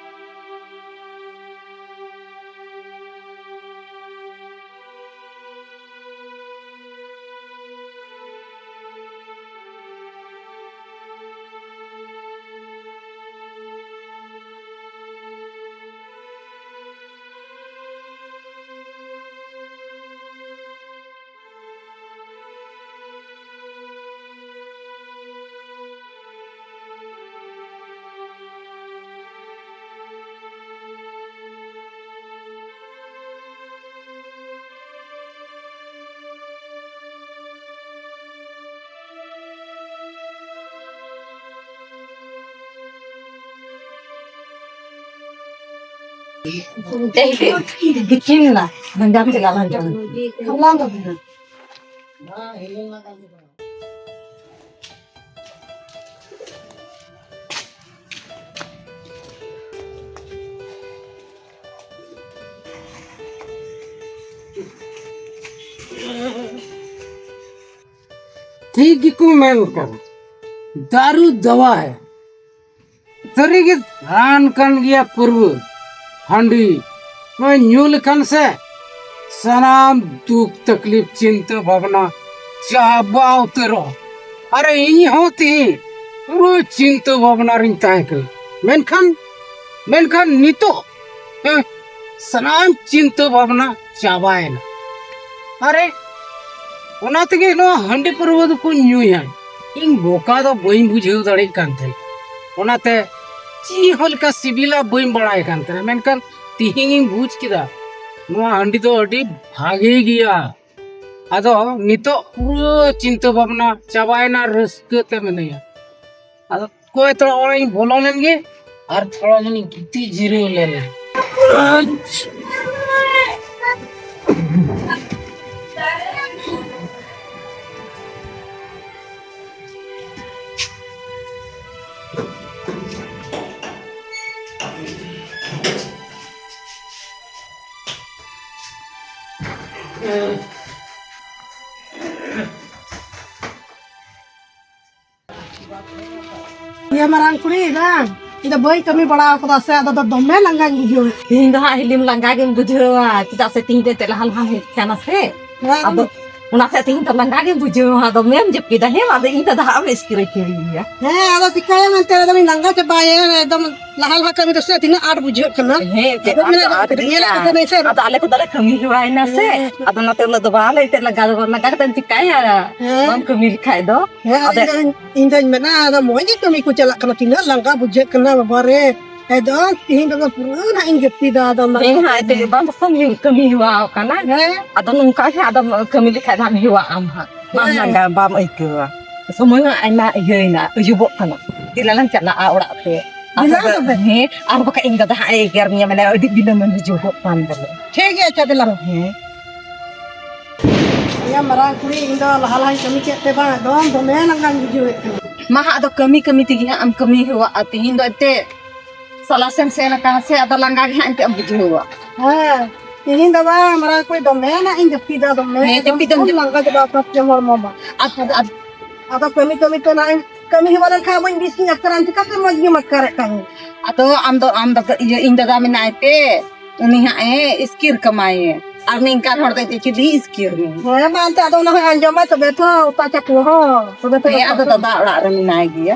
ᱴᱷᱤᱠ ᱜᱮᱠᱚ ᱢᱮᱱ ᱠᱟᱫᱟ, ᱫᱟᱨᱩ ᱫᱟᱣᱟ ᱦᱮ᱾ ᱥᱟᱹᱨᱤᱜᱮ ᱨᱟᱱ ᱠᱟᱱ ᱜᱮᱭᱟ ᱯᱟᱹᱨᱣᱟᱹ, ᱦᱟᱺᱰᱤ᱾ ᱱᱚᱣᱟ ᱧᱩ ᱞᱮᱠᱷᱟᱱ ᱥᱮ ᱥᱟᱱᱟᱢ ᱫᱩᱠ ᱛᱟᱠᱞᱤᱯ ᱪᱤᱱᱛᱟᱹ ᱵᱷᱟᱵᱽᱱᱟ ᱪᱟᱵᱟ ᱩᱛᱟᱹᱨᱚᱜᱼᱟ᱾ ᱟᱨ ᱤᱧ ᱦᱚᱸ ᱛᱤᱦᱤᱧ ᱯᱩᱨᱟᱹ ᱪᱤᱱᱛᱟᱹ ᱵᱷᱟᱵᱽᱱᱟ ᱨᱤᱧ ᱛᱟᱦᱮᱸ ᱠᱟᱱᱟ, ᱢᱮᱱᱠᱷᱟᱱ ᱢᱮᱱᱠᱷᱟᱱ ᱱᱤᱛᱚᱜ, ᱦᱮᱸ, ᱥᱟᱱᱟᱢ ᱪᱤᱱᱛᱟᱹ ᱵᱷᱟᱵᱽᱱᱟ ᱪᱟᱵᱟᱭᱮᱱᱟ᱾ ᱟᱨᱮ, ᱚᱱᱟ ᱛᱮᱜᱮ ᱱᱚᱣᱟ ᱦᱟᱺᱰᱤ ᱯᱟᱹᱨᱣᱟᱹ ᱫᱚᱠᱚ ᱧᱩᱭᱟ᱾ ᱤᱧ ᱵᱚᱠᱟ ᱫᱚ ᱵᱟᱹᱧ ᱵᱩᱡᱷᱟᱹᱣ ᱫᱟᱲᱮᱭᱟᱜ ᱠᱟᱱ ᱛᱟᱦᱮᱸᱫ᱾ ᱚᱱᱟᱛᱮ ᱪᱮᱫ ᱦᱚᱸ ᱞᱮᱠᱟ ᱥᱤᱵᱤᱞᱟ ᱵᱟᱹᱧ ᱵᱟᱲᱟᱭ ᱠᱟᱱ ᱛᱟᱦᱮᱸᱫ᱾ ᱢᱮᱱᱠᱷᱟᱱ ᱛᱤᱦᱤᱧ ᱤᱧ ᱵᱩᱡᱽ ᱠᱮᱫᱟ, ᱱᱚᱣᱟ ᱦᱟᱺᱰᱤ ᱫᱚ ᱟᱹᱰᱤ ᱵᱷᱟᱜᱮ ᱜᱮᱭᱟ᱾ ᱟᱫᱚ ᱱᱤᱛᱚᱜ ᱯᱩᱨᱟᱹ ᱪᱤᱱᱛᱟᱹ ᱵᱷᱟᱵᱽᱱᱟ ᱪᱟᱵᱟᱭᱮᱱᱟ, ᱨᱟᱹᱥᱠᱟᱹ ᱛᱮ ᱢᱤᱱᱟᱹᱧᱟ᱾ ᱟᱫᱚ ᱚᱠᱚᱭ ᱛᱚ ᱚᱲᱟᱜ ᱤᱧ ᱵᱚᱞᱚ ᱞᱮᱱ ᱜᱮ ᱟᱨ ᱛᱷᱚᱲᱟ ᱜᱟᱱᱤᱧ ᱜᱤᱛᱤᱡ ᱡᱤᱨᱟᱹᱣ ᱞᱮᱱ᱾ ᱤᱭᱟᱹ ᱢᱟᱨᱟᱝ ᱠᱩᱲᱤ ᱵᱟᱝ, ᱤᱧ ᱫᱚ ᱵᱟᱹᱧ ᱠᱟᱹᱢᱤ ᱵᱟᱲᱟ ᱟᱠᱟᱫᱟ ᱥᱮ, ᱟᱫᱚ ᱫᱚᱢᱮ ᱞᱟᱸᱜᱟᱧ ᱵᱩᱡᱷᱟᱹᱣᱟ᱾ ᱛᱤᱦᱤᱧ ᱫᱚ ᱦᱟᱸᱜ ᱦᱤᱞᱤᱢ ᱞᱟᱸᱜᱟ ᱜᱮᱢ ᱵᱩᱡᱷᱟᱹᱣᱟ, ᱪᱮᱫᱟᱜ ᱥᱮ ᱛᱤᱦᱤᱧ ᱫᱚ ᱮᱱᱛᱮᱫ ᱞᱟᱦᱟ ᱞᱟᱦᱟ ᱦᱮᱡ ᱠᱟᱱᱟ ᱥᱮ᱾ ᱦᱮᱸ᱾ ᱟᱫᱚ ᱚᱱᱟᱛᱮ ᱛᱤᱦᱤᱧ ᱫᱚ ᱞᱟᱸᱜᱟ ᱜᱮᱢ ᱵᱩᱡᱷᱟᱹᱣᱟ, ᱫᱚᱢᱮᱢ ᱡᱟᱹᱯᱤᱫᱟ᱾ ᱦᱮᱸ, ᱟᱫᱚ ᱤᱧ ᱫᱟᱫᱟ ᱦᱟᱸᱜ ᱮᱢ ᱮᱥᱠᱮᱨ ᱦᱚᱪᱚᱭᱤᱧᱟ᱾ ᱦᱮᱸ, ᱟᱫᱚ ᱪᱤᱠᱟᱹᱭᱟᱢ ᱮᱱᱛᱮ, ᱟᱫᱚ ᱞᱤᱧ ᱞᱟᱸᱜᱟ ᱪᱟᱵᱟᱭᱮᱱ ᱮᱠᱫᱚᱢ᱾ ᱞᱟᱦᱟ ᱞᱟᱦᱟ ᱠᱟᱹᱢᱤ ᱫᱚ ᱥᱮ ᱛᱤᱱᱟᱹᱜ ᱟᱸᱴ ᱵᱩᱡᱷᱟᱹᱜ ᱠᱟᱱᱟ᱾ ᱦᱮᱸ, ᱪᱮᱫ ᱟᱫᱚ ᱟᱸᱴ ᱢᱮᱱᱟ ᱫᱚ ᱟᱸᱴ ᱧᱮᱞᱮᱫ ᱜᱮᱭᱟ᱾ ᱠᱚ ᱛᱟᱦᱮᱱᱟᱹᱧ ᱥᱮ᱾ ᱟᱫᱚ ᱟᱞᱮ ᱠᱚᱫᱚᱞᱮ ᱠᱟᱹᱢᱤ ᱦᱮᱣᱟᱭᱮᱱᱟ ᱥᱮ᱾ ᱦᱮᱸ᱾ ᱟᱫᱚ ᱚᱱᱟᱛᱮ ᱩᱱᱟᱹᱜ ᱫᱚ ᱵᱟᱞᱮ ᱮᱱᱛᱮᱫ ᱞᱟᱸᱜᱟ ᱫᱚ, ᱞᱟᱸᱜᱟ ᱠᱟᱛᱮᱢ ᱪᱤᱠᱟᱹᱭᱟ? ᱦᱮᱸ᱾ ᱵᱟᱢ ᱠᱟᱹᱢᱤ ᱞᱮᱠᱷᱟᱡ ᱫᱚ᱾ ᱦᱮᱸ, ᱟᱫᱚ ᱟᱫᱚ ᱤᱧ ᱫᱚᱧ, ᱤᱧ ᱫᱚᱧ ᱢᱮᱱᱟ, ᱟᱫᱚ ᱢᱚᱡᱽ ᱜᱮ ᱠᱟᱹᱢᱤ ᱠᱚ ᱪᱟᱞᱟᱜ ᱠᱟᱱᱟ, ᱛᱤᱱᱟᱹᱜ ᱞᱟᱸᱜᱟ ᱵᱩᱡᱷᱟᱹᱜ ᱠᱟᱱᱟ ᱵᱟᱵᱟ ᱨᱮ᱾ ᱮᱠᱫᱚᱢ ᱛᱤᱦᱤᱧ ᱫᱚ ᱯᱩᱨᱟᱹ ᱱᱟᱦᱟᱜ ᱤᱧ ᱡᱟᱹᱯᱤᱫᱟ, ᱟᱫᱚ ᱚᱱᱟ ᱦᱮᱸ, ᱦᱟᱸᱜ, ᱮᱱᱛᱮᱫ ᱵᱟᱢ ᱠᱟᱹᱢᱤ, ᱠᱟᱹᱢᱤ ᱦᱮᱣᱟ ᱟᱠᱟᱱᱟ᱾ ᱦᱮᱸ᱾ ᱟᱫᱚ ᱱᱚᱝᱠᱟ ᱜᱮ ᱟᱫᱚᱢ ᱠᱟᱹᱢᱤ ᱞᱮᱠᱷᱟᱡ ᱫᱚ ᱦᱟᱸᱜ ᱦᱮᱣᱟᱜ ᱟᱢ ᱦᱟᱸᱜ᱾ ᱵᱟᱢ ᱦᱮᱸ᱾ ᱞᱟᱸᱜᱟ, ᱵᱟᱢ ᱟᱹᱭᱠᱟᱹᱣᱟ᱾ ᱥᱚᱢᱚᱭ ᱦᱚᱸ ᱟᱭᱢᱟ ᱤᱭᱟᱹᱭᱮᱱᱟ, ᱟᱹᱭᱩᱵᱚᱜ ᱠᱟᱱᱟ᱾ ᱫᱮᱞᱟ ᱞᱟᱝ ᱪᱟᱞᱟᱜᱼᱟ ᱚᱲᱟᱜ ᱛᱮ᱾ ᱫᱮᱞᱟ ᱟᱨ ᱛᱚᱵᱮ᱾ ᱦᱮᱸ, ᱟᱨ ᱵᱟᱠᱷᱟᱡ ᱤᱧ ᱫᱟᱫᱟ ᱦᱟᱸᱜ ᱮ ᱮᱜᱮᱨ ᱢᱮᱭᱟ, ᱢᱮᱱᱟ ᱟᱹᱰᱤ ᱵᱤᱞᱚᱢᱮᱢ ᱦᱤᱡᱩᱜᱚᱜ ᱠᱟᱱ ᱵᱚᱞᱮ᱾ ᱴᱷᱤᱠ ᱜᱮᱭᱟ, ᱟᱪᱪᱷᱟ, ᱫᱮᱞᱟ᱾ ᱦᱮᱸ᱾ ᱤᱭᱟᱹ ᱢᱟᱨᱟᱝ ᱠᱩᱲᱤ, ᱤᱧ ᱫᱚ ᱞᱟᱦᱟ ᱞᱟᱦᱟᱧ ᱠᱟᱹᱢᱤ ᱠᱮᱫ ᱛᱮ ᱵᱟᱝ, ᱮᱠᱫᱚᱢ ᱫᱚᱢᱮ ᱞᱟᱸᱜᱟᱧ ᱵᱩᱡᱷᱟᱹᱣᱮᱫ ᱠᱟᱱᱟ᱾ ᱢᱟ ᱦᱟᱸᱜ, ᱟᱫᱚ ᱠᱟᱹᱢᱤ ᱠᱟᱹᱢᱤ ᱛᱮᱜᱮ ᱦᱟᱸᱜ ᱮᱢ ᱠᱟᱹᱢᱤ ᱦᱮᱣᱟᱜᱼᱟ᱾ ᱛᱤᱦᱤᱧ ᱫᱚ ᱮᱱᱛᱮ ᱥᱟᱞᱟ ᱥᱮᱢ ᱥᱮᱱ ᱟᱠᱟᱱᱟ ᱥᱮ, ᱟᱫᱚ ᱞᱟᱸᱜᱟ ᱜᱮ ᱦᱟᱸᱜ ᱮᱱᱛᱮ ᱮᱢ ᱵᱩᱡᱷᱟᱹᱣᱟ᱾ ᱦᱮᱸ, ᱛᱤᱦᱤᱧ ᱫᱚ ᱵᱟᱝ, ᱢᱟᱨᱟᱝ ᱠᱩᱲᱤ, ᱫᱚᱢᱮ ᱱᱟᱜ ᱤᱧ ᱡᱟᱹᱯᱤᱫᱟ, ᱫᱚᱢᱮ᱾ ᱦᱮᱸ, ᱡᱟᱹᱯᱤᱫ ᱫᱚᱢ ᱮᱠᱫᱚᱢ ᱡᱟᱹᱯᱤᱫ᱾ ᱞᱟᱸᱜᱟ ᱪᱟᱵᱟ ᱟᱠᱟᱱ ᱛᱤᱧᱟ ᱦᱚᱲᱢᱚ ᱢᱟ᱾ ᱟᱨ, ᱟᱨ ᱟᱫᱚ ᱠᱟᱹᱢᱤ ᱠᱟᱹᱢᱤ ᱛᱮ ᱱᱟᱜ ᱤᱧ ᱠᱟᱹᱢᱤ ᱦᱚᱸ ᱵᱟᱝ ᱞᱮᱱᱠᱷᱟᱱ ᱵᱟᱹᱧ ᱵᱮᱥ ᱤᱧ ᱟᱴᱠᱟᱨᱟ, ᱪᱤᱠᱟᱹᱛᱮ ᱢᱚᱡᱽ ᱜᱮᱢ ᱟᱴᱠᱟᱨᱮᱫ ᱛᱟᱦᱮᱸᱫ? ᱟᱫᱚ ᱟᱢ ᱫᱚ, ᱟᱢ ᱫᱚ ᱤᱭᱟᱹ, ᱤᱧ ᱫᱟᱫᱟ ᱢᱮᱱᱟᱭ ᱛᱮ, ᱩᱱᱤ ᱦᱟᱸᱜ ᱮ ᱤᱥᱠᱤᱨ ᱠᱟᱢᱟᱭᱮ, ᱟᱨ ᱱᱤᱝᱠᱟᱱ ᱦᱚᱲ ᱫᱚ ᱪᱤᱞᱤ ᱤᱥᱠᱤᱨ ᱢᱮ? ᱦᱮᱸ ᱢᱟ, ᱮᱱᱛᱮ ᱟᱫᱚ ᱚᱱᱟ ᱦᱚᱸᱭ ᱟᱸᱡᱚᱢᱟ ᱛᱚᱵᱮ ᱛᱚ, ᱚᱛᱟ ᱪᱟᱯᱚ ᱦᱚᱸ, ᱛᱚᱵᱮ ᱛᱚ ᱦᱮᱸ, ᱟᱫᱚ ᱫᱟᱫᱟ ᱚᱲᱟᱜ ᱨᱮ ᱢᱮᱱᱟᱭ ᱜᱮᱭᱟ᱾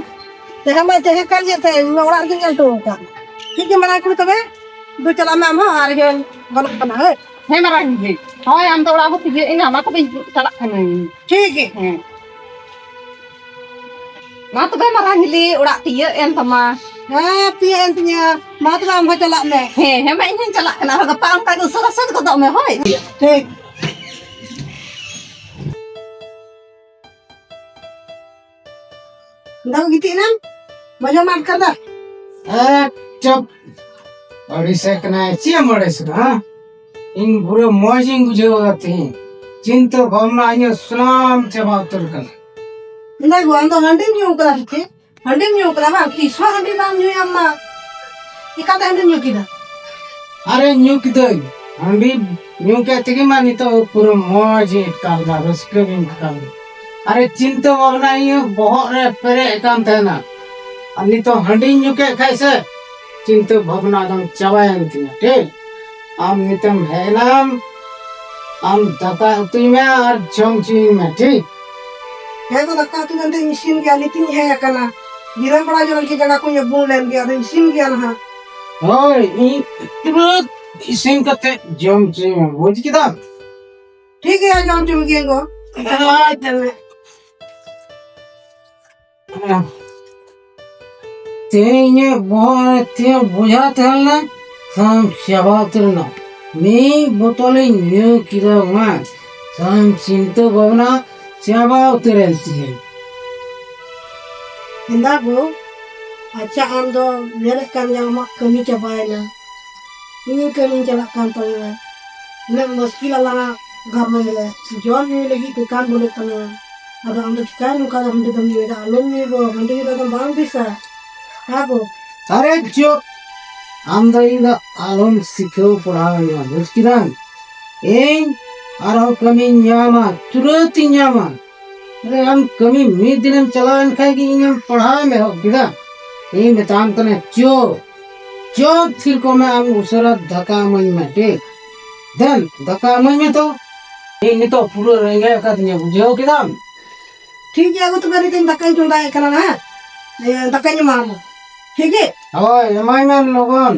ᱛᱟᱦᱮᱸ ᱢᱟ ᱛᱟᱦᱮᱸ ᱠᱟᱱ ᱜᱮ ᱛᱟᱦᱮᱸ, ᱤᱧ ᱢᱟ ᱚᱲᱟᱜ ᱨᱮᱜᱮᱧ ᱧᱮᱞ ᱦᱚᱴᱚ ᱟᱠᱟᱫ᱾ ᱴᱷᱤᱠ ᱜᱮ ᱢᱟᱨᱟᱝ ᱠᱩᱲᱤ, ᱛᱚᱵᱮ ᱫᱩ ᱪᱟᱞᱟᱜ ᱢᱮ ᱟᱢ ᱦᱚᱸ, ᱟᱨ ᱤᱭᱟᱹ ᱜᱟᱱᱚᱜ ᱠᱟᱱᱟ᱾ ᱦᱳᱭ᱾ ᱦᱮᱸ ᱢᱟᱨᱟᱝ ᱦᱤᱞᱤ, ᱦᱳᱭ, ᱟᱢ ᱫᱚ ᱚᱲᱟᱜ ᱦᱚᱸ ᱴᱷᱤᱠ ᱜᱮ, ᱤᱧ ᱦᱚᱸ ᱚᱱᱟ ᱠᱚᱫᱚᱧ ᱪᱟᱞᱟᱜ ᱠᱟᱹᱱᱟᱹᱧ᱾ ᱴᱷᱤᱠ ᱜᱮ᱾ ᱦᱮᱸ᱾ ᱢᱟ ᱛᱚᱵᱮ ᱢᱟᱨᱟᱝ ᱦᱤᱞᱤ, ᱚᱲᱟᱜ ᱛᱤᱭᱟᱹᱜ ᱮᱱ ᱛᱟᱢᱟ᱾ ᱦᱮᱸ, ᱛᱤᱭᱟᱹᱜ ᱮᱱ ᱛᱤᱧᱟᱹ᱾ ᱢᱟ ᱛᱚᱵᱮ ᱟᱢ ᱦᱚᱸ ᱪᱟᱞᱟᱜ ᱢᱮ᱾ ᱦᱮᱸ, ᱦᱮᱸ, ᱢᱟ ᱤᱧ ᱦᱚᱸᱧ ᱪᱟᱞᱟᱜ ᱠᱟᱱᱟ᱾ ᱟᱨᱦᱚᱸ ᱜᱟᱯᱟ ᱚᱱᱠᱟ ᱜᱮ ᱩᱥᱟᱹᱨᱟ ᱥᱟᱹᱛ ᱜᱚᱫᱚᱜ ᱢᱮ, ᱦᱳᱭ᱾ ᱴᱷᱤᱠ᱾ ᱫᱟᱜ ᱜᱤᱛᱤᱡ ᱮᱱᱟᱢ? ᱢᱚᱡᱟ ᱢᱟ ᱟᱴᱠᱟᱨ ᱫᱟ? ᱮ, ᱪᱩᱯ᱾ ᱟᱹᱲᱤᱥᱮ ᱠᱟᱱᱟᱭ᱾ ᱪᱮᱫ ᱮᱢ ᱟᱹᱲᱤᱥ ᱠᱟᱱᱟ, ᱦᱮᱸ? ᱤᱧ ᱯᱩᱨᱟᱹ ᱢᱚᱡᱽ ᱤᱧ ᱵᱩᱡᱷᱟᱹᱣ ᱮᱫᱟ ᱛᱤᱦᱤᱧ᱾ ᱪᱤᱱᱛᱟᱹ ᱵᱷᱟᱵᱽᱱᱟ ᱤᱧᱟᱹᱜ ᱥᱟᱱᱟᱢ ᱪᱟᱵᱟ ᱩᱛᱟᱹᱨ ᱠᱟᱱᱟ᱾ ᱪᱮᱫᱟᱜ ᱜᱚ, ᱟᱢ ᱫᱚ ᱦᱟᱺᱰᱤᱢ ᱧᱩ ᱠᱟᱫᱟ ᱥᱮ ᱪᱮᱫ? ᱦᱟᱺᱰᱤᱢ ᱧᱩ ᱠᱟᱫᱟ ᱵᱟᱝ? ᱛᱤᱥ ᱦᱚᱸ ᱦᱟᱺᱰᱤ ᱵᱟᱢ ᱧᱩᱭᱟ ᱟᱢ ᱢᱟ᱾ ᱪᱤᱠᱟᱛᱮ ᱦᱟᱺᱰᱤᱢ ᱧᱩ ᱠᱮᱫᱟ? ᱟᱨᱮ, ᱧᱩ ᱠᱤᱫᱟᱹᱧ᱾ ᱦᱟᱺᱰᱤ ᱧᱩ ᱠᱮᱫ ᱛᱮᱜᱮ ᱢᱟ ᱱᱤᱛᱚᱜ ᱯᱩᱨᱟᱹ ᱢᱚᱡᱽ ᱤᱧ ᱟᱴᱠᱟᱨ ᱮᱫᱟ, ᱨᱟᱹᱥᱠᱟᱹ ᱜᱤᱧ ᱟᱴᱠᱟᱨ ᱮᱫᱟ᱾ ᱟᱨᱮ, ᱪᱤᱱᱛᱟᱹ ᱵᱷᱟᱵᱽᱱᱟ ᱤᱧᱟᱹᱜ ᱵᱚᱦᱚᱜ ᱨᱮ ᱯᱮᱨᱮᱡ ᱟᱠᱟᱱ ᱛᱟᱦᱮᱱᱟ᱾ ᱟᱨ ᱱᱤᱛᱚᱜ ᱦᱟᱺᱰᱤᱧ ᱧᱩ ᱠᱮᱫ ᱠᱷᱟᱡ ᱥᱮ, ᱪᱤᱱᱛᱟᱹ ᱵᱷᱟᱵᱽᱱᱟ ᱮᱠᱫᱚᱢ ᱪᱟᱵᱟᱭᱮᱱ ᱛᱤᱧᱟ, ᱴᱷᱤᱠ? ᱟᱢ ᱱᱤᱛᱚᱜ ᱦᱮᱡ ᱮᱱᱟᱢ, ᱟᱢ ᱫᱟᱠᱟ ᱩᱛᱩᱭ ᱢᱮ ᱟᱨ ᱡᱚᱢ ᱦᱚᱪᱚᱭᱤᱧ ᱢᱮ, ᱴᱷᱤᱠ? ᱦᱮᱸ ᱜᱚ, ᱫᱟᱠᱟ ᱩᱛᱩ ᱫᱚ ᱮᱱᱛᱮ ᱤᱥᱤᱱ ᱜᱮᱭᱟ, ᱱᱤᱛᱤᱧ ᱦᱮᱡ ᱟᱠᱟᱱᱟ᱾ ᱡᱤᱨᱟᱹᱣ ᱵᱟᱲᱟ ᱧᱚᱜ ᱞᱮᱱ ᱜᱮ, ᱡᱟᱸᱜᱟ ᱠᱚᱧ ᱟᱹᱵᱩᱱ ᱞᱮᱱ ᱜᱮ, ᱟᱫᱚ ᱤᱥᱤᱱ ᱜᱮᱭᱟ ᱱᱟᱦᱟᱜ᱾ ᱦᱳᱭ, ᱤᱧ ᱛᱩᱨᱟᱹᱛ ᱤᱥᱤᱱ ᱠᱟᱛᱮ ᱡᱚᱢ ᱦᱚᱪᱚᱭᱤᱧ ᱢᱮ, ᱵᱩᱡᱽ ᱠᱮᱫᱟᱢ? ᱴᱷᱤᱠ ᱜᱮᱭᱟ, ᱡᱚᱢ ᱦᱚᱪᱚ ᱢᱮᱜᱤᱭᱟᱹᱧ ᱜᱚ᱾ ᱦᱳᱭ, ᱛᱚᱵᱮ᱾ ᱛᱮᱦᱮᱧ ᱤᱧᱟᱹᱜ ᱵᱚᱦᱚᱜ ᱨᱮ ᱛᱤᱱᱟᱹᱜ ᱵᱚᱡᱷᱟ ᱛᱟᱦᱮᱸ ᱞᱮᱱᱟ, ᱥᱟᱱᱟᱢ ᱪᱟᱵᱟ ᱩᱛᱟᱹᱨ ᱮᱱᱟ᱾ ᱢᱤᱫ ᱵᱳᱛᱚᱞᱤᱧ ᱧᱩ ᱠᱮᱫᱟ, ᱢᱟ ᱥᱟᱱᱟᱢ ᱪᱤᱱᱛᱟᱹ ᱵᱷᱟᱵᱽᱱᱟ ᱪᱟᱵᱟ ᱩᱛᱟᱹᱨᱮᱱ ᱛᱤᱧᱟᱹ᱾ ᱦᱮᱸᱫᱟ ᱜᱳ, ᱟᱪᱪᱷᱟ, ᱟᱢ ᱫᱚ ᱧᱮᱞᱮᱫ ᱠᱟᱱ ᱜᱮᱭᱟᱢ, ᱟᱢᱟᱜ ᱠᱟᱹᱢᱤ ᱪᱟᱵᱟᱭᱮᱱᱟ, ᱤᱧ ᱠᱟᱹᱢᱤᱧ ᱪᱟᱞᱟᱜ ᱠᱟᱱ ᱛᱟᱵᱚᱱᱟ᱾ ᱩᱱᱟᱹᱜ ᱢᱩᱥᱠᱤᱞ ᱟᱞᱟᱝᱟᱜ ᱜᱷᱟᱨᱚᱸᱡᱽ ᱨᱮ ᱡᱚᱢ ᱧᱩ ᱞᱟᱹᱜᱤᱫ ᱫᱚᱠᱟᱱ ᱵᱟᱹᱱᱩᱜ ᱛᱟᱞᱟᱝᱟ᱾ ᱟᱫᱚ ᱟᱢ ᱫᱚ ᱪᱤᱠᱟᱹ ᱱᱚᱝᱠᱟ ᱫᱚ ᱦᱟᱺᱰᱤ ᱫᱚᱢ ᱧᱩᱭᱮᱫᱟ? ᱟᱞᱚᱢ ᱧᱩᱭ ᱜᱳ, ᱦᱟᱺᱰᱤ ᱧᱩ ᱫᱚ ᱵᱟᱝ ᱵᱮᱥᱟ᱾ ᱦᱮᱸ ᱜᱳ᱾ ᱟᱨᱮ ᱪᱩᱯ! ᱟᱢ ᱫᱚ ᱤᱧ ᱫᱚ ᱟᱞᱚᱢ ᱥᱤᱠᱷᱟᱹᱣ ᱯᱟᱲᱦᱟᱣ ᱤᱧᱟ, ᱵᱩᱡᱽ ᱠᱮᱫᱟᱢ? ᱤᱧ ᱟᱨᱦᱚᱸ ᱠᱟᱹᱢᱤᱧ ᱧᱟᱢᱟ, ᱛᱩᱨᱟᱹᱛ ᱤᱧ ᱧᱟᱢᱟ᱾ ᱟᱨᱮ, ᱟᱢ ᱠᱟᱹᱢᱤ ᱢᱤᱫ ᱫᱤᱱᱮᱢ ᱪᱟᱞᱟᱣ ᱮᱱ ᱠᱷᱟᱡ ᱜᱮ ᱤᱧᱮᱢ ᱯᱟᱲᱦᱟᱣᱮᱢ ᱮᱦᱚᱵ ᱠᱮᱫᱟ᱾ ᱤᱧ ᱢᱮᱛᱟᱢ ᱠᱟᱱᱟ, ᱪᱚ, ᱪᱚ, ᱛᱷᱤᱨ ᱠᱚᱜ ᱢᱮ, ᱟᱢ ᱩᱥᱟᱹᱨᱟ ᱫᱟᱠᱟ ᱤᱢᱟᱹᱧ ᱢᱮ, ᱴᱷᱤᱠ? ᱫᱮᱱ, ᱫᱟᱠᱟ ᱤᱢᱟᱹᱧ ᱢᱮ ᱛᱚ᱾ ᱤᱧ ᱱᱤᱛᱚᱜ ᱯᱩᱨᱟᱹ ᱨᱮᱸᱜᱮᱡ ᱟᱠᱟᱫᱤᱧᱟ, ᱵᱩᱡᱷᱟᱹᱣ ᱠᱮᱫᱟᱢ? ᱴᱷᱤᱠ ᱜᱮᱭᱟ, ᱟᱹᱜᱩ ᱛᱚᱵᱮ, ᱱᱤᱛᱚᱜ ᱤᱧ ᱫᱟᱠᱟᱧ ᱪᱚᱸᱫᱟᱭᱮᱫ ᱠᱟᱱᱟ ᱱᱟᱦᱟᱜ᱾ ᱤᱭᱟᱹ, ᱫᱟᱠᱟᱧ ᱮᱢᱟᱢᱟ᱾ ᱴᱷᱤᱠ ᱜᱮ? ᱦᱳᱭ, ᱮᱢᱟᱹᱧ ᱢᱮ ᱞᱚᱜᱚᱱ᱾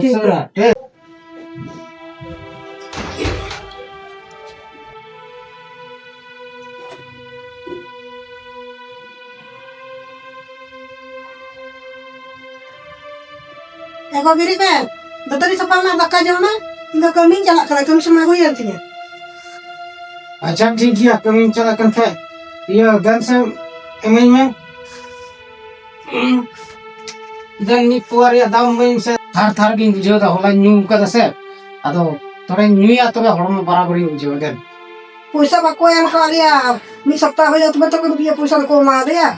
ᱴᱷᱤᱠ ᱩᱥᱟᱹᱨᱟ, ᱜᱮᱭᱟ᱾ ᱴᱷᱤᱠ᱾ ᱮ ᱜᱚ, ᱵᱮᱨᱮᱫ ᱢᱮ᱾ ᱫᱟᱹᱛᱟᱹᱱᱤ ᱥᱟᱯᱷᱟ ᱢᱮ, ᱫᱟᱠᱟ ᱡᱚᱢ ᱢᱮ᱾ ᱤᱧ ᱫᱚ ᱠᱟᱹᱢᱤᱧ ᱪᱟᱞᱟᱜ ᱠᱟᱱᱟ, ᱠᱟᱹᱢᱤ ᱥᱚᱢᱚᱭ ᱦᱩᱭᱮᱱ ᱛᱤᱧᱟᱹ᱾ ᱟᱪᱪᱷᱟ, ᱴᱷᱤᱠ ᱜᱮᱭᱟ, ᱠᱟᱹᱢᱤᱧ ᱪᱟᱞᱟᱜ ᱠᱟᱱ ᱠᱷᱟᱡ, ᱤᱭᱟᱹ, ᱫᱮᱱ ᱥᱮ ᱮᱢᱟᱹᱧ ᱢᱮ᱾ ᱫᱮᱱ ᱢᱤᱫ ᱯᱩᱣᱟ ᱨᱮᱭᱟᱜ ᱫᱟᱢ ᱮᱢᱟᱹᱧ ᱢᱮᱥᱮ, ᱛᱷᱟᱨ ᱛᱷᱟᱨ ᱜᱤᱧ ᱵᱩᱡᱷᱟᱹᱣ ᱮᱫᱟ, ᱦᱚᱞᱟᱧ ᱧᱩ ᱠᱟᱫᱟ ᱥᱮ, ᱟᱫᱚ ᱛᱷᱚᱲᱟᱧ ᱧᱩᱭᱟ, ᱛᱚᱵᱮ ᱦᱚᱲᱢᱚ ᱵᱟᱨᱟᱵᱟᱨᱤᱧ ᱵᱩᱡᱷᱟᱹᱣᱟ᱾ ᱫᱮᱱ᱾ ᱯᱚᱭᱥᱟ ᱵᱟᱠᱚ ᱮᱢ ᱟᱠᱟᱫ ᱞᱮᱭᱟ, ᱢᱤᱫ ᱥᱚᱯᱛᱟᱦ ᱦᱩᱭᱩᱜᱼᱟ, ᱛᱚᱵᱮ ᱛᱚ ᱤᱭᱟᱹ ᱯᱚᱭᱥᱟ ᱫᱚᱠᱚ ᱮᱢᱟ ᱞᱮᱭᱟ᱾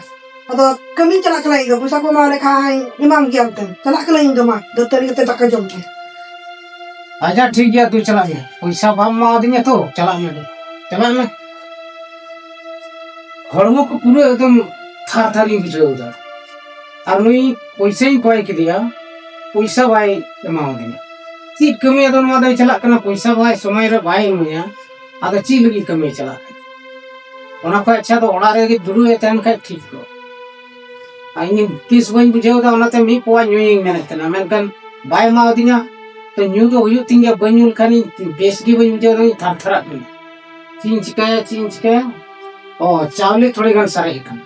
ᱟᱫᱚ ᱠᱟᱹᱢᱤᱧ ᱪᱟᱞᱟᱜ ᱠᱟᱱᱟ, ᱤᱧ ᱫᱚ ᱯᱚᱭᱥᱟ ᱠᱚ ᱮᱢᱟ ᱞᱮᱠᱷᱟᱱ ᱮᱢᱟᱢ ᱜᱮᱭᱟ᱾ ᱚᱱᱛᱮ ᱪᱟᱞᱟᱜ ᱠᱟᱹᱱᱟᱹᱧ ᱤᱧ ᱫᱚ, ᱢᱟ ᱫᱟᱹᱛᱟᱹᱱᱤ ᱠᱟᱛᱮ ᱫᱟᱠᱟ ᱡᱚᱢ ᱢᱮ᱾ ᱟᱪᱪᱷᱟ, ᱴᱷᱤᱠ ᱜᱮᱭᱟ, ᱛᱩ ᱪᱟᱞᱟᱜ ᱢᱮ, ᱯᱚᱭᱥᱟ ᱵᱟᱢ ᱮᱢᱟᱣᱟᱫᱤᱧᱟ ᱛᱚ, ᱪᱟᱞᱟᱜ ᱢᱮ, ᱪᱟᱞᱟᱜ ᱢᱮ᱾ ᱦᱚᱲᱢᱚ ᱠᱚ ᱯᱩᱨᱟᱹ ᱮᱠᱫᱚᱢ ᱛᱷᱟᱨ ᱛᱷᱟᱨᱤᱧ ᱵᱩᱡᱷᱟᱹᱣ ᱮᱫᱟ᱾ ᱟᱨ ᱱᱩᱭ ᱯᱚᱭᱥᱟᱧ ᱠᱚᱭ ᱠᱮᱫᱮᱭᱟ, ᱯᱚᱭᱥᱟ ᱵᱟᱭ ᱮᱢᱟᱣᱟᱫᱤᱧᱟ᱾ ᱪᱮᱫ ᱠᱟᱹᱢᱤ ᱟᱫᱚ ᱱᱚᱣᱟ ᱫᱚᱭ ᱪᱟᱞᱟᱜ ᱠᱟᱱᱟ, ᱯᱚᱭᱥᱟ ᱵᱟᱭ ᱥᱚᱢᱚᱭ ᱨᱮ ᱵᱟᱭ ᱮᱢᱟᱹᱧᱟ, ᱟᱫᱚ ᱪᱮᱫ ᱞᱟᱹᱜᱤᱫ ᱠᱟᱹᱢᱤᱭ ᱪᱟᱞᱟᱜ ᱠᱟᱱᱟ? ᱚᱱᱟ ᱠᱷᱚᱡ ᱟᱪᱪᱷᱟ ᱫᱚ ᱚᱲᱟᱜ ᱨᱮᱜᱮ ᱫᱩᱲᱩᱵ ᱮ ᱛᱟᱦᱮᱱ ᱠᱷᱟᱡ ᱴᱷᱤᱠ ᱠᱚᱜ᱾ ᱟᱨ ᱤᱧ ᱵᱮᱥ ᱵᱟᱹᱧ ᱵᱩᱡᱷᱟᱹᱣ ᱮᱫᱟ, ᱚᱱᱟᱛᱮ ᱢᱤᱫ ᱯᱚᱣᱟ ᱧᱩᱭᱤᱧ ᱢᱮᱱᱮᱫ ᱛᱟᱦᱮᱱᱟ, ᱢᱮᱱᱠᱷᱟᱱ ᱵᱟᱭ ᱮᱢᱟᱣᱟᱫᱤᱧᱟ᱾ ᱛᱚ ᱧᱩ ᱫᱚ ᱦᱩᱭᱩᱜ ᱛᱤᱧ ᱜᱮᱭᱟ, ᱵᱟᱹᱧ ᱧᱩ ᱞᱮᱠᱷᱟᱱ ᱤᱧ ᱵᱮᱥ ᱜᱮ ᱵᱟᱹᱧ ᱵᱩᱡᱷᱟᱹᱣ ᱮᱫᱟ, ᱤᱧ ᱛᱷᱟᱨ ᱛᱷᱟᱨᱟᱜ ᱠᱟᱱᱟ᱾ ᱪᱮᱫ ᱤᱧ ᱪᱤᱠᱟᱹᱭᱟ, ᱪᱮᱫ ᱤᱧ ᱪᱤᱠᱟᱹᱭᱟ? ᱚ, ᱪᱟᱣᱞᱮ ᱛᱷᱚᱲᱤ ᱜᱟᱱ ᱥᱟᱨᱮᱡ ᱟᱠᱟᱱᱟ᱾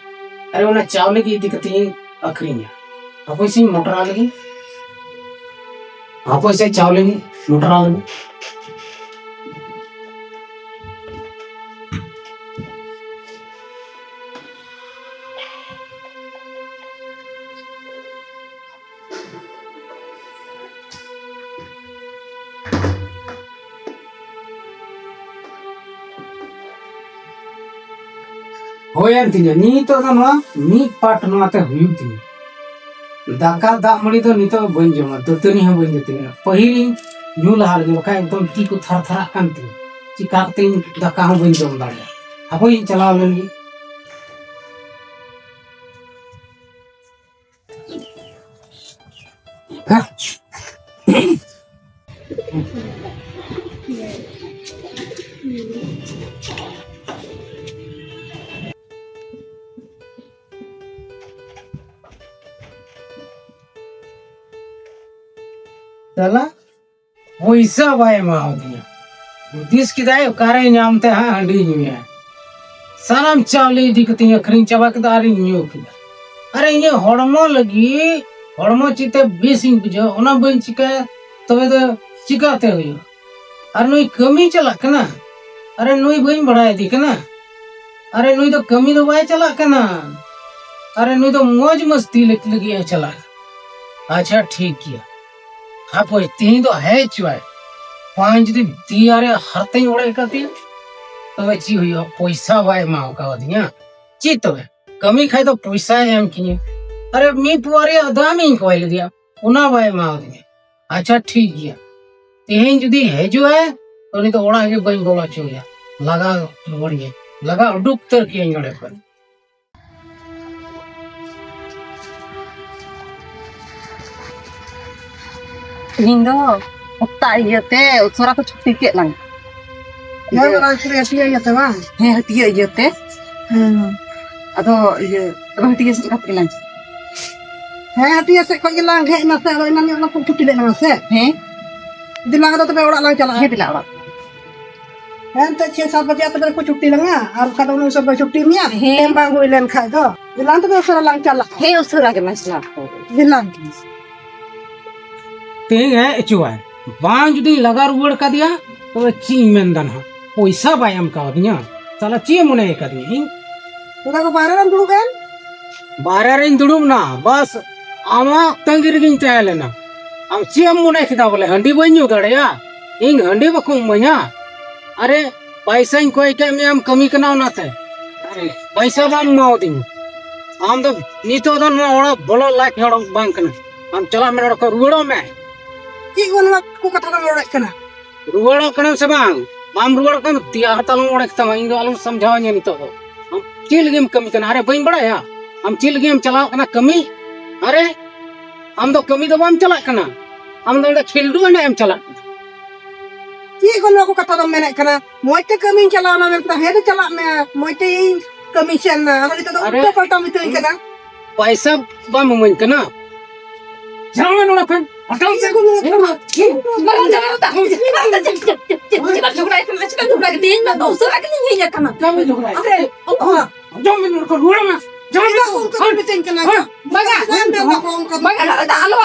ᱟᱨᱮ, ᱚᱱᱟ ᱪᱟᱣᱞᱮ ᱜᱮ ᱤᱫᱤ ᱠᱟᱛᱮ ᱤᱧ ᱟᱹᱠᱷᱨᱤᱧᱟ᱾ ᱦᱟᱯᱳᱭ ᱥᱮᱧ ᱢᱚᱴᱨᱟ ᱞᱮᱜᱮ᱾ ᱦᱟᱯᱳᱭ ᱥᱮ ᱪᱟᱣᱞᱮᱧ ᱢᱚᱴᱨᱟ ᱞᱮᱜᱮ᱾ ᱦᱩᱭᱮᱱ ᱛᱤᱧᱟ, ᱱᱤᱛᱚᱜ ᱫᱚ ᱱᱚᱣᱟ ᱢᱤᱫ ᱯᱟᱴ ᱱᱚᱣᱟ ᱛᱮ ᱦᱩᱭᱩᱜ ᱛᱤᱧᱟ᱾ ᱫᱟᱠᱟ ᱫᱟᱜ ᱢᱟᱹᱲᱤ ᱫᱚ ᱱᱤᱛᱚᱜ ᱵᱟᱹᱧ ᱡᱚᱢᱟ, ᱫᱟᱹᱛᱟᱹᱱᱤ ᱦᱚᱸ ᱵᱟᱹᱧ ᱫᱟᱹᱛᱟᱹᱱᱤᱜᱼᱟ᱾ ᱯᱟᱹᱦᱤᱞᱤᱧ ᱧᱩ ᱞᱟᱦᱟ ᱞᱮᱜᱮ, ᱵᱟᱠᱷᱟᱡ ᱮᱠᱫᱚᱢ ᱛᱤ ᱠᱚ ᱛᱷᱟᱨ ᱛᱷᱟᱨᱟᱜ ᱠᱟᱱ ᱛᱤᱧᱟ, ᱪᱤᱠᱟ ᱠᱟᱛᱮᱧ ᱫᱟᱠᱟ ᱦᱚᱸ ᱵᱟᱹᱧ ᱡᱚᱢ ᱫᱟᱲᱮᱭᱟᱜᱼᱟ᱾ ᱦᱟᱯᱳᱭ ᱤᱧ ᱪᱟᱞᱟᱣ ᱞᱮᱱ ᱜᱮ᱾ ᱥᱟᱞᱟ, ᱯᱚᱭᱥᱟ ᱵᱟᱭ ᱮᱢᱟᱣᱟᱫᱤᱧᱟ᱾ ᱦᱩᱫᱤᱥ ᱠᱮᱫᱟᱭ, ᱚᱠᱟᱨᱮ ᱧᱟᱢ ᱛᱮ ᱦᱟᱸᱜ ᱦᱟᱺᱰᱤ ᱧᱩᱭᱟ᱾ ᱥᱟᱱᱟᱢ ᱪᱟᱣᱞᱮ ᱤᱫᱤ ᱠᱟᱛᱮᱧ ᱟᱹᱠᱷᱨᱤᱧ ᱪᱟᱵᱟ ᱠᱮᱫᱟ ᱟᱨᱤᱧ ᱧᱩ ᱠᱮᱫᱟ᱾ ᱟᱨ ᱤᱧᱟᱹᱜ ᱦᱚᱲᱢᱚ ᱞᱟᱹᱜᱤᱫ, ᱦᱚᱲᱢᱚ ᱪᱮᱫ ᱛᱮ ᱵᱮᱥ ᱤᱧ ᱵᱩᱡᱷᱟᱹᱣᱟ, ᱚᱱᱟ ᱵᱟᱹᱧ ᱪᱤᱠᱟᱹᱭᱟ, ᱛᱚᱵᱮ ᱫᱚ ᱪᱤᱠᱟᱹᱛᱮ ᱦᱩᱭᱩᱜᱼᱟ? ᱟᱨ ᱱᱩᱭ ᱠᱟᱹᱢᱤ ᱪᱟᱞᱟᱜ ᱠᱟᱱᱟ᱾ ᱟᱨᱮ, ᱱᱩᱭ ᱵᱟᱹᱧ ᱵᱟᱲᱟᱭ ᱤᱫᱤ ᱠᱟᱱᱟ᱾ ᱟᱨᱮ, ᱱᱩᱭ ᱫᱚ ᱠᱟᱹᱢᱤ ᱫᱚ ᱵᱟᱭ ᱪᱟᱞᱟᱜ ᱠᱟᱱᱟ᱾ ᱟᱨᱮ, ᱱᱩᱭ ᱫᱚ ᱢᱚᱡᱽ ᱢᱚᱥᱛᱤ ᱞᱟᱹᱜᱤᱫ ᱮ ᱪᱟᱞᱟᱜ ᱠᱟᱱᱟ᱾ ᱟᱪᱪᱷᱟ, ᱴᱷᱤᱠ ᱜᱮᱭᱟ, ᱦᱟᱯᱳᱭ, ᱛᱤᱦᱤᱧ ᱫᱚ ᱦᱮᱡ ᱦᱚᱪᱚᱣᱟᱭ᱾ ᱵᱟᱝ ᱡᱩᱫᱤ ᱛᱤ ᱟᱨᱮ ᱦᱟᱨᱛᱟᱧ ᱚᱲᱮᱡ ᱟᱠᱟᱫ ᱛᱤᱧᱟ, ᱛᱚᱵᱮ ᱪᱮᱫ ᱦᱩᱭᱩᱜᱼᱟ? ᱯᱚᱭᱥᱟ ᱵᱟᱭ ᱮᱢᱟ ᱟᱠᱟᱣᱫᱤᱧᱟ᱾ ᱪᱮᱫ ᱛᱚᱵᱮ? ᱠᱟᱹᱢᱤ ᱠᱷᱟᱡ ᱫᱚ ᱯᱚᱭᱥᱟᱭ ᱮᱢ ᱠᱤᱧᱟᱹ᱾ ᱟᱨᱮ, ᱢᱤᱫ ᱯᱩᱣᱟ ᱨᱮᱭᱟᱜ ᱫᱟᱢ ᱤᱧ ᱠᱚᱭ ᱞᱮᱫᱮᱭᱟ, ᱚᱱᱟ ᱵᱟᱭ ᱮᱢᱟᱣᱫᱤᱧᱟ᱾ ᱟᱪᱪᱷᱟ, ᱴᱷᱤᱠ ᱜᱮᱭᱟ, ᱛᱮᱦᱮᱧ ᱡᱩᱫᱤ ᱦᱤᱡᱩᱜᱼᱟᱭ, ᱛᱚ ᱩᱱᱤ ᱫᱚ ᱚᱲᱟᱜ ᱜᱮ ᱵᱟᱹᱧ ᱵᱚᱞᱚ ᱦᱚᱪᱚᱣᱟᱭᱟ᱾ ᱞᱟᱜᱟ ᱨᱩᱣᱟᱹᱲ ᱜᱮ, ᱞᱟᱜᱟ ᱩᱰᱩᱠ ᱩᱛᱟᱹᱨ ᱠᱮᱭᱟᱹᱧ ᱱᱚᱰᱮ ᱠᱷᱚᱱ᱾ ᱤᱧ ᱫᱚ ᱚᱠᱛᱟ ᱤᱭᱟᱹᱛᱮ ᱩᱥᱟᱹᱨᱟ ᱠᱚ ᱪᱷᱩᱴᱤ ᱠᱮᱫ ᱞᱟᱝ᱾ ᱦᱮᱸ, ᱚᱱᱟ ᱠᱚᱨᱮ ᱦᱟᱹᱴᱤᱭᱟᱹ ᱤᱭᱟᱹᱛᱮ ᱵᱟᱝ? ᱦᱮᱸ, ᱦᱟᱹᱴᱤᱭᱟᱹ ᱤᱭᱟᱹᱛᱮ᱾ ᱦᱮᱸ᱾ ᱟᱫᱚ ᱤᱭᱟᱹ, ᱟᱫᱚ ᱦᱟᱹᱴᱤᱭᱟᱹ ᱥᱮᱫ ᱠᱟᱛᱮ ᱞᱟᱝ᱾ ᱦᱮᱸ, ᱦᱟᱹᱴᱤᱭᱟᱹ ᱥᱮᱫ ᱠᱷᱚᱱ ᱜᱮᱞᱟᱝ ᱦᱮᱡ ᱮᱱᱟ ᱥᱮ, ᱟᱫᱚ ᱮᱱᱟᱱ ᱧᱚᱜ ᱞᱟᱝ ᱠᱷᱩᱵ ᱪᱷᱩᱴᱤ ᱞᱮᱱᱟ ᱥᱮ᱾ ᱦᱮᱸ᱾ ᱫᱮᱞᱟ ᱟᱫᱚ ᱛᱚᱵᱮ ᱚᱲᱟᱜ ᱞᱟᱝ ᱪᱟᱞᱟᱜᱼᱟ᱾ ᱦᱮᱸ, ᱫᱮᱞᱟ ᱚᱲᱟᱜ᱾ ᱦᱮᱸ, ᱮᱱᱛᱮ ᱪᱷᱮ ᱥᱟᱛ ᱵᱟᱡᱮ ᱛᱚᱵᱮ ᱠᱚ ᱪᱷᱩᱴᱤ ᱞᱟᱝᱟ, ᱟᱨ ᱵᱟᱠᱷᱟᱡ ᱫᱚ ᱩᱱᱤ ᱥᱚᱢᱚᱭ ᱪᱷᱩᱴᱤ ᱢᱮᱭᱟ, ᱦᱮᱸ᱾ ᱮᱢ ᱵᱟᱝ ᱦᱩᱭ ᱞᱮᱱ ᱠᱷᱟᱡ ᱫᱚ᱾ ᱫᱮᱞᱟ ᱛᱚᱵᱮ ᱩᱥᱟᱹᱨᱟ ᱞᱟᱝ ᱪᱟᱞᱟᱜᱼᱟ᱾ ᱦᱮᱸ, ᱩᱥᱟᱹᱨᱟ ᱜᱮ ᱞᱟᱝ ᱪᱟᱞᱟᱜᱼᱟ᱾ ᱫᱮᱞᱟ᱾ ᱛᱮᱦᱮᱧ ᱦᱮᱡ ᱦᱚᱪᱚᱣᱟᱭ᱾ ᱵᱟᱝ ᱡᱩᱫᱤᱧ ᱞᱟᱜᱟ ᱨᱩᱣᱟᱹᱲ ᱠᱟᱫᱮᱭᱟ, ᱛᱚᱵᱮ ᱪᱮᱫ ᱤᱧ ᱢᱮᱱ ᱫᱟ ᱱᱟᱦᱟᱜ? ᱯᱚᱭᱥᱟ ᱵᱟᱭ ᱮᱢ ᱠᱟᱣᱫᱤᱧᱟ᱾ ᱥᱟᱞᱟ ᱪᱮᱫ ᱮ ᱢᱚᱱᱮ ᱠᱟᱫᱤᱧᱟ ᱤᱧ? ᱚᱱᱟ ᱠᱚ ᱵᱟᱦᱨᱮ ᱨᱮᱢ ᱫᱩᱲᱩᱵ ᱮᱱ? ᱵᱟᱦᱨᱮ ᱨᱮᱧ ᱫᱩᱲᱩᱵ ᱱᱟ, ᱵᱟᱥ ᱟᱢᱟᱜ ᱛᱟᱺᱜᱤ ᱨᱮᱜᱮᱧ ᱛᱟᱦᱮᱸ ᱞᱮᱱᱟ᱾ ᱟᱢ ᱪᱮᱫ ᱮᱢ ᱢᱚᱱᱮ ᱠᱮᱫᱟ ᱵᱚᱞᱮ ᱦᱟᱺᱰᱤ ᱵᱟᱹᱧ ᱧᱩ ᱫᱟᱲᱮᱭᱟᱜᱼᱟ? ᱤᱧ ᱦᱟᱺᱰᱤ ᱵᱟᱠᱚ ᱤᱢᱟᱹᱧᱟ? ᱟᱨᱮ, ᱯᱟᱭᱥᱟᱧ ᱠᱚᱭ ᱠᱮᱫ ᱢᱮᱭᱟ, ᱟᱢ ᱠᱟᱹᱢᱤ ᱠᱟᱱᱟ ᱚᱱᱟᱛᱮ᱾ ᱟᱨᱮ, ᱯᱟᱭᱥᱟ ᱵᱟᱢ ᱮᱢᱟᱣᱫᱤᱧᱟ᱾ ᱟᱢ ᱫᱚ ᱱᱤᱛᱚᱜ ᱫᱚ ᱱᱚᱣᱟ ᱚᱲᱟᱜ ᱵᱚᱞᱚ ᱞᱟᱭᱮᱠ ᱦᱚᱲ ᱵᱟᱝ ᱠᱟᱱᱟ᱾ ᱟᱢ ᱪᱟᱞᱟᱜ ᱢᱮ, ᱱᱚᱰᱮ ᱠᱷᱚᱱ ᱨᱩᱣᱟᱹᱲᱚᱜ ᱢᱮ᱾ ᱪᱮᱫ ᱠᱚ ᱱᱚᱣᱟ ᱠᱚ ᱠᱟᱛᱷᱟ ᱫᱚᱢ ᱨᱚᱲᱮᱫ ᱠᱟᱱᱟ? ᱨᱩᱣᱟᱹᱲᱚᱜ ᱠᱟᱱᱟᱢ ᱥᱮ ᱵᱟᱝ? ᱵᱟᱢ ᱨᱩᱣᱟᱹᱲᱚᱜ ᱠᱟᱱᱟ, ᱛᱤ ᱟᱨ ᱛᱟᱞᱚᱢ ᱚᱲᱮᱡ ᱛᱟᱢᱟ᱾ ᱤᱧ ᱫᱚ ᱟᱞᱚᱢ ᱥᱟᱢᱡᱷᱟᱣᱤᱧᱟ ᱱᱤᱛᱚᱜ ᱫᱚ᱾ ᱟᱢ ᱪᱮᱫ ᱞᱟᱹᱜᱤᱫ ᱮᱢ ᱠᱟᱹᱢᱤ ᱠᱟᱱᱟ? ᱟᱨᱮ, ᱵᱟᱹᱧ ᱵᱟᱲᱟᱭᱟ? ᱟᱢ ᱪᱮᱫ ᱞᱟᱹᱜᱤᱫ ᱮᱢ ᱪᱟᱞᱟᱣ ᱠᱟᱱᱟ ᱠᱟᱹᱢᱤ? ᱟᱨᱮ, ᱟᱢ ᱫᱚ ᱠᱟᱹᱢᱤ ᱫᱚ ᱵᱟᱢ ᱪᱟᱞᱟᱜ ᱠᱟᱱᱟ, ᱟᱢ ᱫᱚ ᱚᱸᱰᱮ ᱠᱷᱮᱞᱰᱩ ᱮᱱᱮᱡ ᱮᱢ ᱪᱟᱞᱟᱜ ᱠᱟᱱᱟ᱾ ᱪᱮᱫ ᱠᱚ ᱱᱚᱣᱟ ᱠᱚ ᱠᱟᱛᱷᱟ ᱫᱚᱢ ᱢᱮᱱᱮᱫ ᱠᱟᱱᱟ? ᱢᱚᱡᱽ ᱛᱮ ᱠᱟᱹᱢᱤᱧ ᱪᱟᱞᱟᱣᱱᱟ ᱢᱮᱱᱛᱮ, ᱦᱮᱸ ᱫᱚ ᱪᱟᱞᱟᱜ ᱢᱮ, ᱢᱚᱡᱽ ᱛᱮ ᱤᱧ ᱠᱟᱹᱢᱤᱧ ᱥᱮᱱ ᱱᱟ, ᱟᱫᱚ ᱱᱤᱛᱚᱜ ᱫᱚ ᱟᱨᱮ, ᱩᱞᱴᱟᱹ ᱯᱟᱞᱴᱟ ᱢᱤᱛᱟᱹᱧ ᱠᱟᱱᱟ᱾ ᱯᱚᱭᱥᱟ ᱵᱟᱢ ᱤᱢᱟᱹᱧ ᱠᱟᱱᱟ? ᱪᱟᱞᱟᱜ ᱢᱮ ᱱᱚᱰᱮ ᱠᱷᱚᱱ, ᱦᱟᱛᱟᱣ ᱢᱮ᱾ ᱪᱮᱫ ᱠᱚ ᱢᱮᱱᱮᱫ ᱠᱟᱱᱟ? ᱵᱟᱝ ᱡᱟᱵᱟᱨ ᱫᱟ᱾ ᱪᱮᱫ ᱪᱮᱫ ᱪᱮᱫ ᱪᱮᱫ ᱡᱷᱚᱜᱽᱲᱟ ᱠᱟᱱᱟ? ᱪᱮᱫ ᱡᱷᱚᱜᱽᱲᱟ ᱠᱟᱱᱟ? ᱛᱮᱦᱮᱧ ᱢᱟ ᱫᱚ ᱩᱥᱟᱹᱨᱟ ᱜᱮᱞᱤᱧ ᱦᱮᱡ ᱟᱠᱟᱱᱟ᱾ ᱪᱮᱫ ᱡᱷᱚᱜᱽᱲᱟ? ᱟᱨᱮ, ᱚ, ᱟᱸᱡᱚᱢ ᱢᱮ, ᱱᱚᱰᱮ ᱠᱷᱚᱱ ᱨᱩᱣᱟᱹᱲ ᱢᱮ᱾ ᱪᱟᱞᱟᱜ ᱢᱮ᱾ ᱵᱟᱝ, ᱚᱱᱠᱟ ᱫᱚ ᱢᱤᱛᱟᱹᱧ ᱠᱟᱱᱟ᱾ ᱦᱮᱸ, ᱵᱟᱝᱟ᱾ ᱵᱟᱝ, ᱵᱟᱝ, ᱵᱟᱝ, ᱚᱱᱠᱟ ᱫᱚ᱾ ᱵᱟᱝᱟ, ᱟᱞᱚ, ᱟᱞᱚ,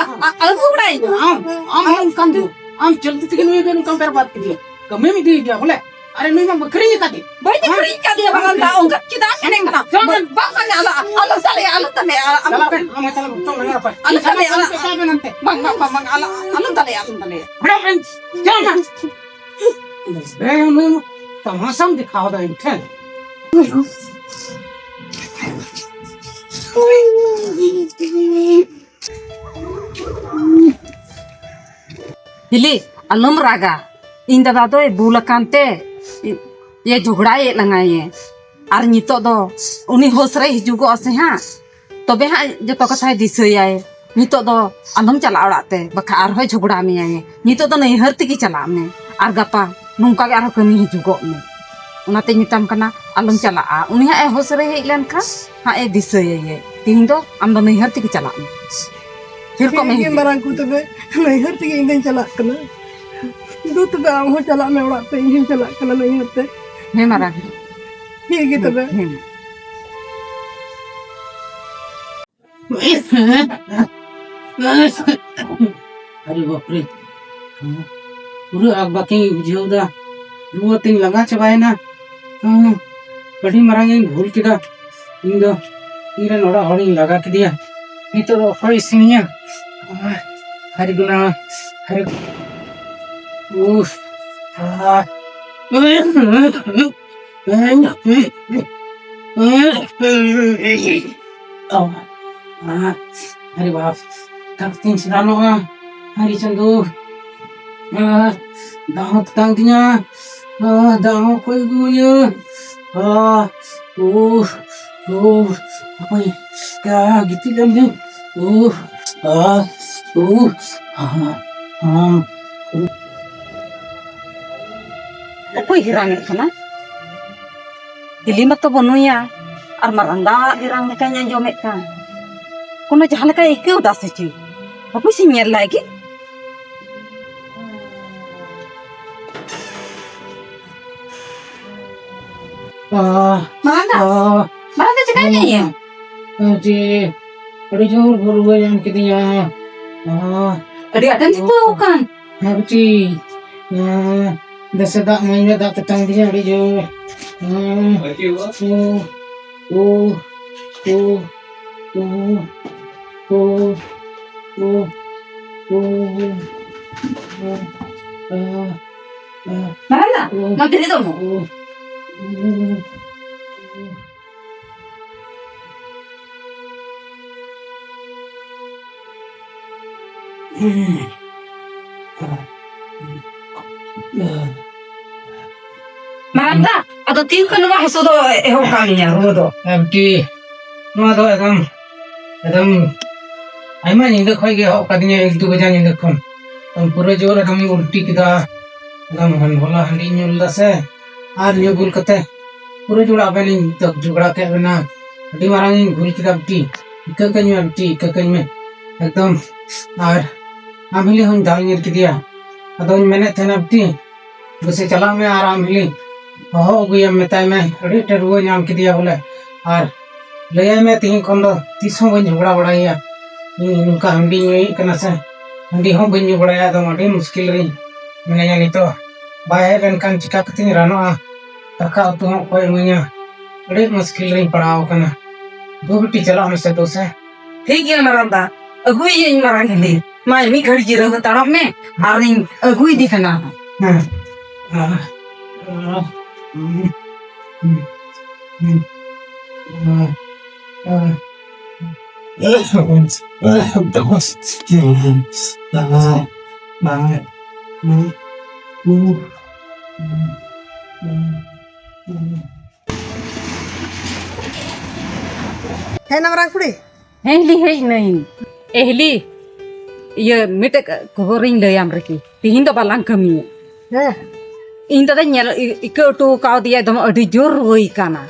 ᱟᱞᱚ ᱡᱷᱚᱜᱽᱲᱟᱭ ᱢᱮ᱾ ᱟᱢ, ᱟᱢ ᱦᱚᱸ ᱚᱱᱠᱟᱱ ᱜᱮ᱾ ᱟᱢ ᱪᱚᱞᱛᱤ ᱛᱮᱜᱮ ᱱᱩᱭ ᱫᱚ ᱱᱚᱝᱠᱟᱢ ᱵᱮᱨᱵᱟᱫ ᱠᱮᱫᱮᱭᱟ᱾ ᱠᱟᱹᱢᱤᱢ ᱤᱫᱤᱭᱮᱫᱮᱭᱟ ᱵᱚᱞᱮ᱾ ᱟᱨᱮ, ᱱᱩᱭ ᱢᱟ ᱵᱟᱹᱠᱷᱨᱤᱧ ᱟᱠᱟᱫᱮ᱾ ᱵᱟᱹᱧ ᱦᱮᱸ? ᱟᱹᱠᱷᱨᱤᱧ ᱟᱠᱟᱫᱮᱭᱟ, ᱵᱟᱝᱟ, ᱫᱟ, ᱚᱱᱠᱟ ᱪᱮᱫᱟᱜ ᱮᱱᱮᱡ ᱠᱟᱱᱟ? ᱪᱚᱞ ᱵᱮᱱ᱾ ᱵᱟᱝ, ᱵᱟᱝᱟ, ᱟᱞᱚ, ᱟᱞᱚ ᱫᱟᱞᱮᱭᱟ, ᱟᱞᱚ ᱫᱟᱞᱮᱭᱟ, ᱟᱞᱚ ᱪᱟᱞᱟᱜ ᱵᱮᱱ, ᱟᱢ ᱦᱚᱸ ᱪᱟᱞᱟᱜ ᱵᱮᱱ, ᱪᱚᱞ ᱵᱮᱱ, ᱟᱞᱚ ᱯᱮ᱾ ᱟᱞᱚ ᱫᱟᱞᱮᱭᱟ, ᱟᱞᱚ, ᱪᱟᱞᱟᱜ ᱵᱮᱱ ᱦᱟᱱᱛᱮ᱾ ᱵᱟᱝ, ᱵᱟᱝ, ᱵᱟᱝ, ᱵᱟᱝ, ᱟᱞᱚ, ᱟᱞᱚ ᱫᱟᱞᱮᱭᱟ, ᱟᱞᱚ ᱫᱟᱞᱮᱭᱟ᱾ ᱵᱷᱟᱲᱟ ᱵᱮᱱ, ᱪᱚᱞ ᱵᱮᱱ᱾ ᱵᱮ, ᱩᱱᱤ ᱛᱟᱢᱟᱥᱟᱢ ᱫᱮᱠᱷᱟᱣ ᱫᱟ ᱤᱧ ᱴᱷᱮᱱ᱾ ᱦᱤᱞᱤ, ᱟᱞᱚᱢ ᱨᱟᱜᱟ᱾ ᱤᱧ ᱫᱟᱫᱟ ᱫᱚᱭ ᱵᱩᱞ ᱟᱠᱟᱱ ᱛᱮ, ᱤᱭᱟᱹ, ᱡᱷᱚᱜᱽᱲᱟᱭᱮᱫ ᱞᱟᱝᱟᱭᱮ᱾ ᱟᱨ ᱱᱤᱛᱚᱜ ᱫᱚ ᱩᱱᱤ ᱦᱳᱥ ᱨᱮᱭ ᱦᱤᱡᱩᱜᱚᱜᱼᱟ ᱥᱮ ᱦᱟᱸᱜ, ᱛᱚᱵᱮ ᱦᱟᱸᱜ ᱡᱚᱛᱚ ᱠᱟᱛᱷᱟᱭ ᱫᱤᱥᱟᱹᱭᱟᱭ᱾ ᱱᱤᱛᱚᱜ ᱫᱚ ᱟᱞᱚᱢ ᱪᱟᱞᱟᱜᱼᱟ ᱚᱲᱟᱜ ᱛᱮ, ᱵᱟᱠᱷᱟᱡ ᱟᱨᱦᱚᱸᱭ ᱡᱷᱚᱜᱽᱲᱟ ᱢᱮᱭᱟᱭ᱾ ᱱᱤᱛᱚᱜ ᱫᱚ ᱱᱟᱹᱭᱦᱟᱹᱨ ᱛᱮᱜᱮ ᱪᱟᱞᱟᱜ ᱢᱮ, ᱟᱨ ᱜᱟᱯᱟ ᱱᱚᱝᱠᱟ ᱜᱮ ᱟᱨᱦᱚᱸ ᱠᱟᱹᱢᱤ ᱦᱤᱡᱩᱜᱚᱜ ᱢᱮ᱾ ᱚᱱᱟᱛᱮᱧ ᱢᱮᱛᱟᱢ ᱠᱟᱱᱟ, ᱟᱞᱚᱢ ᱪᱟᱞᱟᱜᱼᱟ᱾ ᱩᱱᱤ ᱦᱟᱸᱜ ᱮ ᱦᱳᱥ ᱨᱮ ᱦᱮᱡ ᱞᱮᱱᱠᱷᱟᱱ ᱦᱟᱸᱜ ᱮ ᱫᱤᱥᱟᱹᱭᱟᱭ᱾ ᱛᱤᱦᱤᱧ ᱫᱚ ᱟᱢ ᱫᱚ ᱱᱟᱹᱭᱦᱟᱹᱨ ᱛᱮᱜᱮ ᱪᱟᱞᱟᱜ ᱢᱮ᱾ ᱛᱷᱤᱨ ᱠᱚᱜ ᱢᱮ ᱴᱷᱤᱠ ᱜᱮ ᱦᱤᱡᱩᱜ᱾ ᱢᱟᱨᱟᱝ ᱠᱚ, ᱛᱚᱵᱮ ᱱᱟᱹᱭᱦᱟᱹᱨ ᱛᱮᱜᱮ ᱤᱧ ᱫᱚᱧ ᱪᱟᱞᱟᱜ ᱠᱟᱱᱟ᱾ ᱫᱩ, ᱛᱚᱵᱮ ᱟᱢ ᱦᱚᱸ ᱪᱟᱞᱟᱜ ᱢᱮ ᱚᱲᱟᱜ ᱛᱮ, ᱤᱧ ᱦᱚᱸᱧ ᱪᱟᱞᱟᱜ ᱠᱟᱱᱟ ᱱᱟᱹᱭᱦᱟᱹᱨ ᱛᱮ᱾ ᱦᱮᱸ ᱢᱟᱨᱟᱝ᱾ ᱴᱷᱤᱠ ᱜᱮ ᱛᱚᱵᱮ᱾ ᱦᱮᱸ᱾ ᱟᱨᱮ ᱵᱟᱯᱨᱮ, ᱯᱩᱨᱟᱹ ᱟᱠᱵᱟᱠᱤᱧ ᱵᱩᱡᱷᱟᱹᱣ ᱫᱟ᱾ ᱨᱩᱣᱟᱹ ᱛᱤᱧ ᱞᱟᱸᱜᱟ ᱪᱟᱵᱟᱭᱮᱱᱟ᱾ ᱟᱹᱰᱤ ᱢᱟᱨᱟᱝ ᱤᱧ ᱵᱷᱩᱞ ᱠᱮᱫᱟ᱾ ᱤᱧ ᱫᱚ ᱤᱧ ᱨᱮᱱ ᱚᱲᱟᱜ ᱦᱚᱲᱤᱧ ᱞᱟᱜᱟ ᱠᱮᱫᱮᱭᱟ᱾ ᱱᱤᱛᱚᱜ ᱫᱚ ᱚᱠᱚᱭ ᱤᱥᱤᱱᱤᱧᱟ? ᱦᱟᱹᱨᱤ ᱜᱩᱱᱟ, ᱦᱟᱹᱨᱤ, ᱩᱯᱷ, ᱟᱦ᱾ ᱟᱨᱮ ᱵᱟᱯ, ᱫᱟᱜ ᱛᱤᱧ ᱥᱮᱬᱟᱱᱚᱜᱼᱟ᱾ ᱦᱟᱹᱨᱤ ᱪᱟᱸᱫᱳ, ᱫᱟᱜ ᱦᱚᱸ ᱛᱮᱛᱟᱝ ᱛᱤᱧᱟ᱾ ᱫᱟᱜ ᱦᱚᱸ ᱚᱠᱚᱭ ᱟᱹᱜᱩᱣᱟᱹᱧᱟ? ᱩᱯᱷ, ᱩᱯᱷ, ᱦᱟᱯᱳᱭ, ᱜᱤᱛᱤᱡ ᱞᱮᱱ ᱜᱤᱧ᱾ ᱩᱦ, ᱟ, ᱩᱦ, ᱟ, ᱟ, ᱩᱦ᱾ ᱚᱠᱚᱭ ᱜᱮᱨᱟᱝ ᱮᱫ ᱠᱟᱱᱟ? ᱦᱤᱞᱤ ᱢᱟᱛᱚ ᱵᱟᱹᱱᱩᱭᱟ, ᱟᱨ ᱢᱟᱨᱟᱝ ᱫᱟᱜ ᱜᱮᱨᱟᱝ ᱞᱮᱠᱟᱧ ᱟᱸᱡᱚᱢᱮᱫ ᱠᱟᱱ᱾ ᱠᱳᱱᱳ ᱡᱟᱦᱟᱸ ᱞᱮᱠᱟᱭ ᱟᱹᱭᱠᱟᱹᱣ ᱫᱟ ᱥᱮ ᱪᱮᱫ? ᱦᱟᱯᱳᱭ ᱥᱮᱧ ᱧᱮᱞ ᱞᱟᱭ ᱜᱮ᱾ ᱟᱦ, ᱢᱟᱨᱟᱝ ᱫᱟ, ᱟᱦ, ᱢᱟᱨᱟᱝ ᱫᱟ, ᱪᱮᱠᱟᱭ ᱢᱮᱭᱟ? ᱡᱮ, ᱟᱹᱰᱤ ᱡᱳᱨ ᱨᱩᱣᱟᱹ ᱧᱟᱢ ᱠᱤᱫᱤᱧᱟ᱾ ᱟᱦ, ᱟᱹᱰᱤ ᱟᱸᱴᱮᱢ ᱪᱤᱱᱛᱟᱹ ᱟᱠᱟᱱ? ᱦᱮᱸ, ᱵᱤᱴᱤ᱾ ᱟᱦ, ᱵᱮᱥ ᱫᱟᱜ ᱢᱟᱹᱧ ᱢᱮ, ᱫᱟᱜ ᱛᱮᱛᱟᱝ ᱫᱤᱧᱟ ᱟᱹᱰᱤ ᱡᱳᱨ᱾ ᱟᱦ, ᱳ, ᱳ, ᱳ, ᱳ, ᱳ, ᱳ, ᱳ, ᱳ, ᱟᱦ, ᱟᱦ, ᱢᱟᱨᱟᱝ ᱫᱟ, ᱳ, ᱢᱟ ᱵᱮᱨᱮᱫᱚᱜ ᱢᱮ᱾ ᱳ, ᱳ᱾ ᱢᱟᱨᱟᱝ ᱫᱟ, ᱟᱫᱚ ᱛᱤᱱ ᱠᱷᱚᱱ ᱱᱚᱣᱟ ᱦᱟᱹᱥᱩ ᱫᱚ ᱮᱦᱚᱵ ᱠᱟᱜ ᱢᱮᱭᱟ, ᱨᱩᱣᱟᱹ ᱫᱚ? ᱟᱨᱠᱤ ᱱᱚᱣᱟ ᱫᱚ ᱮᱠᱫᱚᱢ, ᱮᱠᱫᱚᱢ ᱟᱭᱢᱟ ᱧᱤᱫᱟᱹ ᱠᱷᱚᱱ ᱜᱮ ᱮᱦᱚᱵ ᱠᱟᱫᱤᱧᱟ, ᱮᱠ ᱫᱩ ᱵᱟᱡᱟ ᱧᱤᱫᱟᱹ ᱠᱷᱚᱱ᱾ ᱮᱠᱫᱚᱢ ᱯᱩᱨᱟᱹ ᱡᱳᱨ ᱮᱠᱫᱚᱢ ᱤᱧ ᱩᱞᱴᱤ ᱠᱮᱫᱟ, ᱮᱠᱫᱚᱢ ᱦᱚᱞᱟ ᱦᱟᱺᱰᱤᱧ ᱧᱩ ᱞᱮᱫᱟ ᱥᱮ, ᱟᱨ ᱧᱩ ᱵᱩᱞ ᱠᱟᱛᱮ ᱯᱩᱨᱟᱹ ᱡᱳᱨ ᱟᱵᱮᱱᱤᱧ ᱛᱚᱯ ᱡᱷᱚᱜᱽᱲᱟ ᱠᱮᱫ ᱵᱮᱱᱟ᱾ ᱟᱹᱰᱤ ᱢᱟᱨᱟᱝ ᱤᱧ ᱵᱷᱩᱞ ᱠᱮᱫᱟ ᱵᱤᱴᱤ, ᱤᱠᱟᱹ ᱠᱟᱹᱧ ᱢᱮ ᱵᱤᱴᱤ, ᱤᱠᱟᱹ ᱠᱟᱹᱧ ᱢᱮ ᱮᱠᱫᱚᱢ᱾ ᱟᱨ ᱟᱢ ᱦᱤᱞᱤ ᱦᱚᱸᱧ ᱫᱟᱞ ᱧᱤᱨ ᱠᱮᱫᱮᱭᱟ᱾ ᱟᱫᱚᱧ ᱢᱮᱱᱮᱫ ᱛᱟᱦᱮᱱᱟ ᱵᱤᱴᱤ, ᱵᱮᱥᱮ ᱪᱟᱞᱟᱜ ᱢᱮ ᱟᱨ ᱟᱢ ᱦᱤᱞᱤ ᱦᱚᱦᱚ ᱟᱹᱜᱩᱭᱮᱢ, ᱢᱮᱛᱟᱭ ᱢᱮ ᱟᱹᱰᱤ ᱟᱸᱴᱮ ᱨᱩᱣᱟᱹ ᱧᱟᱢ ᱠᱮᱫᱮᱭᱟ ᱵᱚᱞᱮ, ᱟᱨ ᱞᱟᱹᱭᱟᱭ ᱢᱮ ᱛᱤᱦᱤᱧ ᱠᱷᱚᱱ ᱫᱚ ᱛᱤᱥ ᱦᱚᱸ ᱵᱟᱹᱧ ᱡᱷᱚᱜᱽᱲᱟ ᱵᱟᱲᱟᱭᱮᱭᱟ᱾ ᱤᱧ ᱱᱚᱝᱠᱟ ᱦᱟᱺᱰᱤ ᱧᱩᱭᱮᱫ ᱠᱟᱱᱟ ᱥᱮ, ᱦᱟᱺᱰᱤ ᱦᱚᱸ ᱵᱟᱹᱧ ᱧᱩ ᱵᱟᱲᱟᱭᱟ, ᱮᱠᱫᱚᱢ ᱟᱹᱰᱤ ᱢᱩᱥᱠᱤᱞ ᱨᱤᱧ ᱢᱤᱱᱟᱹᱧᱟ ᱱᱤᱛᱚᱜ᱾ ᱵᱟᱭ ᱦᱮᱡ ᱞᱮᱱᱠᱷᱟᱱ ᱪᱤᱠᱟ ᱠᱟᱛᱮᱧ ᱨᱟᱱᱚᱜᱼᱟ? ᱫᱟᱠᱟ ᱩᱛᱩ ᱦᱚᱸ ᱚᱠᱚᱭ ᱤᱢᱟᱹᱧᱟ? ᱟᱹᱰᱤ ᱢᱩᱥᱠᱤᱞ ᱨᱤᱧ ᱯᱟᱲᱟᱣ ᱟᱠᱟᱱᱟ᱾ ᱫᱩ ᱵᱤᱴᱤ ᱪᱟᱞᱟᱜ ᱢᱮᱥᱮ ᱫᱩ ᱥᱮ᱾ ᱴᱷᱤᱠ ᱜᱮᱭᱟ ᱢᱟᱨᱟᱝ ᱫᱟ, ᱟᱹᱜᱩᱭᱮᱭᱟᱹᱧ ᱢᱟᱨᱟᱝ ᱦᱤᱞᱤ᱾ ᱢᱟ ᱢᱤᱫ ᱜᱷᱟᱹᱲᱤᱡ ᱡᱤᱨᱟᱹᱣ ᱦᱟᱛᱟᱲᱚᱜ ᱢᱮ, ᱟᱨᱤᱧ ᱟᱹᱜᱩᱭᱮᱫᱮ ᱠᱟᱱᱟ᱾ ᱦᱮᱸ᱾ ᱦᱮᱡ ᱮᱱᱟ ᱢᱟᱨᱟᱝ ᱠᱩᱲᱤ? ᱦᱮᱸ ᱦᱤᱞᱤ, ᱦᱮᱡ ᱮᱱᱟᱹᱧ᱾ ᱮ ᱦᱤᱞᱤ, ᱤᱭᱟᱹ, ᱢᱤᱫᱴᱮᱡ ᱠᱷᱚᱵᱚᱨᱤᱧ ᱞᱟᱹᱭᱟᱢ ᱨᱮᱠᱤ, ᱛᱤᱦᱤᱧ ᱫᱚ ᱵᱟᱞᱟᱝ ᱠᱟᱹᱢᱤᱭᱟ᱾ ᱦᱮᱸ᱾ ᱤᱧ ᱫᱟᱫᱟᱧ ᱧᱮᱞ, ᱤ-, ᱤᱠᱟᱹ ᱦᱚᱴᱚ ᱠᱟᱣᱫᱮᱭᱟ, ᱮᱠᱫᱚᱢ ᱟᱹᱰᱤ ᱡᱳᱨ ᱨᱩᱣᱟᱹᱭ ᱠᱟᱱᱟ᱾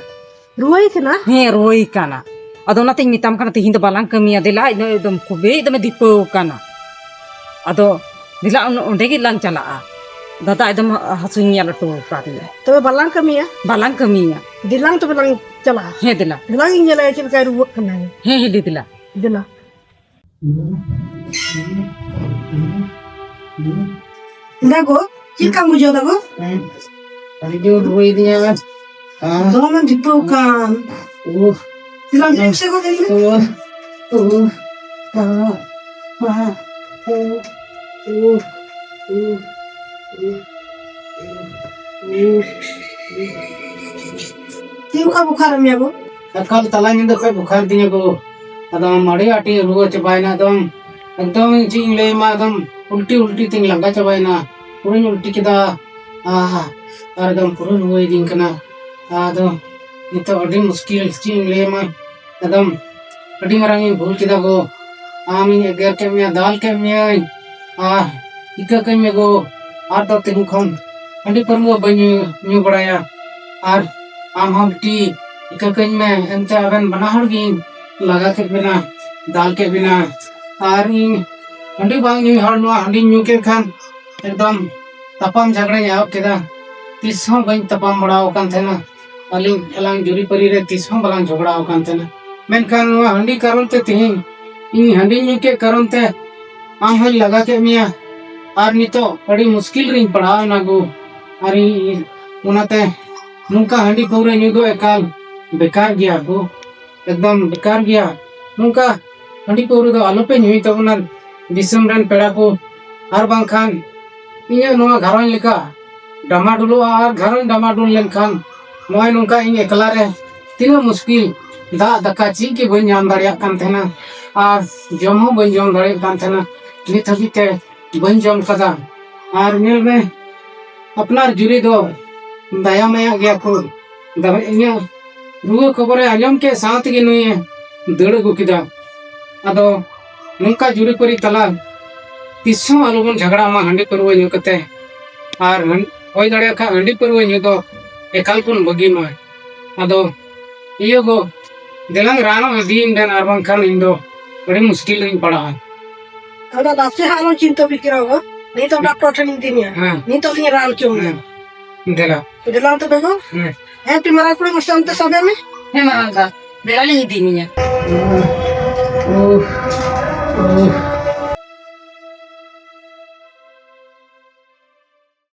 ᱨᱩᱣᱟᱹᱭ ᱠᱟᱱᱟ? ᱦᱮᱸ, ᱨᱩᱣᱟᱹᱭ ᱠᱟᱱᱟ᱾ ᱟᱫᱚ ᱚᱱᱟᱛᱤᱧ ᱢᱮᱛᱟᱢ ᱠᱟᱱᱟ, ᱛᱤᱦᱤᱧ ᱫᱚ ᱵᱟᱞᱟᱝ ᱠᱟᱹᱢᱤᱭᱟ, ᱫᱮᱞᱟ, ᱤᱧ ᱫᱚ ᱮᱠᱫᱚᱢ ᱠᱷᱩᱵᱮᱭ ᱮᱠᱫᱚᱢᱮ ᱫᱤᱯᱟᱹᱣ ᱠᱟᱱᱟ᱾ ᱟᱫᱚ ᱫᱮᱞᱟ, ᱚᱱ-, ᱚᱸᱰᱮ ᱜᱮᱞᱟᱝ ᱪᱟᱞᱟᱜᱼᱟ᱾ ᱫᱟᱫᱟ ᱮᱠᱫᱚᱢ ᱦᱟᱹᱥᱩᱧ ᱧᱮᱞ ᱦᱚᱴᱚ ᱠᱟᱫᱮᱭᱟ᱾ ᱛᱚᱵᱮ ᱵᱟᱞᱟᱝ ᱠᱟᱹᱢᱤᱭᱟ? ᱵᱟᱞᱟᱝ ᱠᱟᱹᱢᱤᱭᱟ᱾ ᱫᱮᱞᱟᱝ ᱛᱚᱵᱮ ᱞᱟᱝ ᱪᱟᱞᱟᱜᱼᱟ᱾ ᱦᱮᱸ, ᱫᱮᱞᱟ᱾ ᱫᱮᱞᱟᱝ ᱤᱧ ᱧᱮᱞᱮᱭᱟ ᱪᱮᱫ ᱞᱮᱠᱟᱭ ᱨᱩᱣᱟᱹᱜ ᱠᱟᱱᱟᱭ᱾ ᱦᱮᱸ, ᱦᱤᱞᱤ, ᱫᱮᱞᱟ᱾ ᱫᱮᱞᱟ᱾ ᱫᱟ ᱜᱚ, ᱪᱮᱫ ᱞᱮᱠᱟᱢ ᱵᱩᱡᱷᱟᱹᱣ ᱫᱟ ᱜᱚ? ᱟᱹᱰᱤ ᱡᱳᱨ ᱨᱩᱣᱟᱹᱭᱮᱫᱤᱧᱟ᱾ ᱫᱚᱢᱮᱢ ᱫᱤᱯᱟᱹᱣ ᱠᱟᱱ᱾ ᱩᱦ᱾ ᱫᱮᱞᱟ, ᱢᱤᱫ ᱥᱮᱫ ᱜᱚᱫ ᱟᱹᱧ ᱢᱮ᱾ ᱩᱦ᱾ ᱩᱦ᱾ ᱩᱦ᱾ ᱪᱮᱫ ᱚᱱᱠᱟ ᱵᱩᱠᱷᱟᱨ ᱢᱮᱭᱟ ᱜᱚ? ᱮᱠᱟᱞ ᱛᱟᱞᱟ ᱧᱤᱫᱟᱹ ᱠᱷᱚᱡ ᱵᱩᱠᱷᱟᱨ ᱫᱤᱧᱟ ᱜᱚ᱾ ᱟᱫᱚ ᱟᱹᱰᱤ ᱟᱸᱴᱤᱧ ᱨᱩᱣᱟᱹ ᱪᱟᱵᱟᱭᱮᱱᱟ ᱮᱠᱫᱚᱢ᱾ ᱮᱠᱫᱚᱢ ᱪᱮᱫ ᱤᱧ ᱞᱟᱹᱭ ᱟᱢᱟ, ᱮᱠᱫᱚᱢ ᱩᱞᱴᱤ ᱩᱞᱴᱤ ᱛᱤᱧ ᱞᱟᱸᱜᱟ ᱪᱟᱵᱟᱭᱮᱱᱟ᱾ ᱯᱩᱨᱟᱹᱧ ᱩᱞᱴᱤ ᱠᱮᱫᱟ᱾ ᱟᱦ, ᱟᱨ ᱮᱠᱫᱚᱢ ᱯᱩᱨᱟᱹ ᱨᱩᱣᱟᱹᱭᱤᱫᱤᱧ ᱠᱟᱱᱟ᱾ ᱟᱫᱚ ᱱᱤᱛᱚᱜ ᱟᱹᱰᱤ ᱢᱩᱥᱠᱤᱞ, ᱪᱮᱫ ᱤᱧ ᱞᱟᱹᱭ ᱟᱢᱟ᱾ ᱮᱠᱫᱚᱢ ᱟᱹᱰᱤ ᱢᱟᱨᱟᱝ ᱤᱧ ᱵᱷᱩᱞ ᱠᱮᱫᱟ ᱜᱚ᱾ ᱟᱢᱤᱧ ᱮᱜᱮᱨ ᱠᱮᱫ ᱢᱮᱭᱟ, ᱫᱟᱞ ᱠᱮᱫ ᱢᱮᱭᱟᱹᱧ᱾ ᱟᱨ ᱤᱠᱟᱹ ᱠᱟᱹᱧ ᱢᱮ ᱜᱚ, ᱟᱨ ᱫᱚ ᱛᱮᱦᱮᱧ ᱠᱷᱚᱱ ᱦᱟᱺᱰᱤ ᱯᱟᱹᱨᱣᱟᱹ ᱵᱟᱹᱧ ᱧᱩ, ᱧᱩ ᱵᱟᱲᱟᱭᱟ᱾ ᱟᱨ ᱟᱢ ᱦᱚᱸ ᱵᱤᱴᱤ ᱤᱠᱟᱹ ᱠᱟᱹᱧ ᱢᱮ, ᱮᱱᱛᱮ ᱟᱵᱮᱱ ᱵᱟᱱᱟ ᱦᱚᱲ ᱜᱮᱧ ᱞᱟᱜᱟ ᱠᱮᱫ ᱵᱮᱱᱟ, ᱫᱟᱞ ᱠᱮᱫ ᱵᱮᱱᱟ᱾ ᱟᱨ ᱤᱧ ᱦᱟᱺᱰᱤ ᱵᱟᱝ ᱧᱩᱭ ᱦᱚᱲ, ᱱᱚᱣᱟ ᱦᱟᱺᱰᱤᱧ ᱧᱩ ᱠᱮᱫ ᱠᱷᱟᱱ ᱮᱠᱫᱚᱢ ᱛᱟᱯᱟᱢ ᱡᱷᱟᱜᱽᱲᱟᱧ ᱮᱦᱚᱵ ᱠᱮᱫᱟ᱾ ᱛᱤᱥ ᱦᱚᱸ ᱵᱟᱹᱧ ᱛᱟᱯᱟᱢ ᱵᱟᱲᱟ ᱟᱠᱟᱱ ᱛᱟᱦᱮᱱᱟ᱾ ᱟᱹᱞᱤᱧ ᱟᱞᱟᱝ ᱡᱩᱨᱤᱯᱟᱹᱨᱤ ᱨᱮ ᱛᱤᱥ ᱦᱚᱸ ᱵᱟᱞᱟᱝ ᱡᱷᱚᱜᱽᱲᱟ ᱟᱠᱟᱱ ᱛᱟᱦᱮᱱᱟ᱾ ᱢᱮᱱᱠᱷᱟᱱ ᱱᱚᱣᱟ ᱦᱟᱺᱰᱤ ᱠᱟᱨᱚᱱ ᱛᱮ ᱛᱮᱦᱮᱧ ᱤᱧ ᱦᱟᱺᱰᱤᱧ ᱧᱩ ᱠᱮᱫ ᱠᱟᱨᱚᱱ ᱛᱮ ᱟᱢ ᱦᱚᱸᱧ ᱞᱟᱜᱟ ᱠᱮᱫ ᱢᱮᱭᱟ᱾ ᱟᱨ ᱱᱤᱛᱚᱜ ᱟᱹᱰᱤ ᱢᱩᱥᱠᱤᱞ ᱨᱤᱧ ᱯᱟᱲᱟᱣ ᱮᱱᱟ ᱜᱳ᱾ ᱟᱨ ᱤᱧ ᱚᱱᱟᱛᱮ ᱱᱚᱝᱠᱟ ᱦᱟᱺᱰᱤ ᱯᱟᱹᱣᱨᱟᱹ ᱧᱩ ᱫᱚ ᱮᱠᱟᱞ ᱵᱮᱠᱟᱨ ᱜᱮᱭᱟ ᱜᱳ, ᱮᱠᱫᱚᱢ ᱵᱮᱠᱟᱨ ᱜᱮᱭᱟ᱾ ᱱᱚᱝᱠᱟ ᱦᱟᱺᱰᱤ ᱯᱟᱹᱣᱨᱟᱹ ᱫᱚ ᱟᱞᱚᱯᱮ ᱧᱩᱭ ᱛᱟᱵᱚᱱᱟ ᱫᱤᱥᱚᱢ ᱨᱮᱱ ᱯᱮᱲᱟ ᱠᱚ, ᱟᱨ ᱵᱟᱝᱠᱷᱟᱱ ᱤᱧᱟᱹᱜ ᱱᱚᱣᱟ ᱜᱷᱟᱨᱚᱸᱡᱽ ᱞᱮᱠᱟ ᱰᱟᱢᱟᱰᱩᱞᱚᱜᱼᱟ᱾ ᱟᱨ ᱜᱷᱟᱨᱚᱸᱡᱽ ᱰᱟᱢᱟᱰᱩᱞ ᱞᱮᱱᱠᱷᱟᱱ ᱱᱚᱜᱼᱚᱭ ᱱᱚᱝᱠᱟ ᱤᱧ ᱮᱠᱞᱟ ᱨᱮ ᱛᱤᱱᱟᱹᱜ ᱢᱩᱥᱠᱤᱞ, ᱫᱟᱜ ᱫᱟᱠᱟ ᱪᱮᱫ ᱜᱮ ᱵᱟᱹᱧ ᱧᱟᱢ ᱫᱟᱲᱮᱭᱟᱜ ᱠᱟᱱ ᱛᱟᱦᱮᱱᱟ, ᱟᱨ ᱡᱚᱢ ᱦᱚᱸ ᱵᱟᱹᱧ ᱡᱚᱢ ᱫᱟᱲᱮᱭᱟᱜ ᱠᱟᱱ ᱛᱟᱦᱮᱱᱟ᱾ ᱱᱤᱛ ᱦᱟᱹᱵᱤᱡ ᱛᱮ ᱵᱟᱹᱧ ᱡᱚᱢ ᱠᱟᱫᱟ᱾ ᱟᱨ ᱧᱮᱞ ᱢᱮ, ᱟᱯᱱᱟᱨ ᱡᱩᱨᱤ ᱫᱚ ᱫᱟᱭᱟ ᱢᱟᱭᱟ ᱜᱮᱭᱟ ᱠᱚ᱾ ᱫᱟᱭᱟ, ᱤᱧᱟᱹᱜ ᱨᱩᱣᱟᱹ ᱠᱷᱚᱵᱚᱨᱮ ᱟᱸᱡᱚᱢ ᱠᱮᱫ ᱥᱟᱶ ᱛᱮᱜᱮ ᱱᱩᱭᱮ ᱫᱟᱹᱲ ᱟᱹᱜᱩ ᱠᱮᱫᱟ᱾ ᱟᱫᱚ ᱱᱚᱝᱠᱟ ᱡᱩᱨᱤᱯᱟᱹᱨᱤ ᱛᱟᱞᱟ ᱛᱤᱥ ᱦᱚᱸ ᱟᱞᱚᱵᱚᱱ ᱡᱷᱟᱜᱽᱲᱟᱜ ᱢᱟ ᱦᱟᱺᱰᱤ ᱯᱟᱹᱨᱣᱟᱹ ᱧᱩ ᱠᱟᱛᱮ᱾ ᱟᱨ ᱦᱟᱺ- ᱦᱩᱭ ᱫᱟᱲᱮᱭᱟᱜ ᱠᱷᱟᱱ ᱦᱟᱺᱰᱤ ᱯᱟᱹᱨᱣᱟᱹ ᱧᱩ ᱫᱚ ᱮᱠᱟᱞ ᱵᱚᱱ ᱵᱟᱹᱜᱤ ᱢᱟ᱾ ᱟᱫᱚ ᱤᱭᱟᱹ ᱜᱚ, ᱫᱮᱞᱟᱝ ᱨᱟᱱᱚᱜ ᱤᱫᱤᱭᱤᱧ ᱵᱮᱱ, ᱟᱨ ᱵᱟᱝᱠᱷᱟᱱ ᱤᱧ ᱫᱚ ᱟᱹᱰᱤ ᱢᱩᱥᱠᱤᱞ ᱨᱤᱧ ᱯᱟᱲᱟᱜᱼᱟ᱾ ᱟᱫᱚ ᱱᱟᱥᱮ ᱦᱟᱸᱜ ᱟᱞᱚᱢ ᱪᱤᱱᱛᱟᱹ ᱯᱷᱤᱠᱤᱨᱟ ᱜᱚ, ᱱᱤᱛᱚᱜ ᱰᱟᱠᱛᱚᱨ ᱴᱷᱮᱱᱤᱧ ᱤᱫᱤ ᱢᱮᱭᱟ᱾ ᱦᱮᱸ᱾ ᱱᱤᱛᱚᱜ ᱞᱤᱧ ᱨᱟᱱ ᱦᱚᱪᱚ ᱢᱮᱭᱟ᱾ ᱦᱮᱸ᱾ ᱫᱮᱞᱟ᱾ ᱫᱮᱞᱟ ᱚᱱᱛᱮ ᱵᱮᱸᱜᱚ᱾ ᱦᱮᱸ᱾ ᱦᱮᱸ, ᱛᱩᱭ ᱢᱟᱨᱟᱝ ᱠᱩᱲᱤ ᱢᱟᱥᱮ ᱚᱱᱛᱮ ᱥᱟᱵᱮ ᱢᱮ᱾ ᱦᱮᱸ, ᱢᱟᱨᱟᱝ ᱫᱟ, ᱫᱮᱞᱟ ᱞᱤᱧ ᱤᱫᱤ ᱢᱮᱭᱟ᱾ ᱩᱦ, ᱩᱦ᱾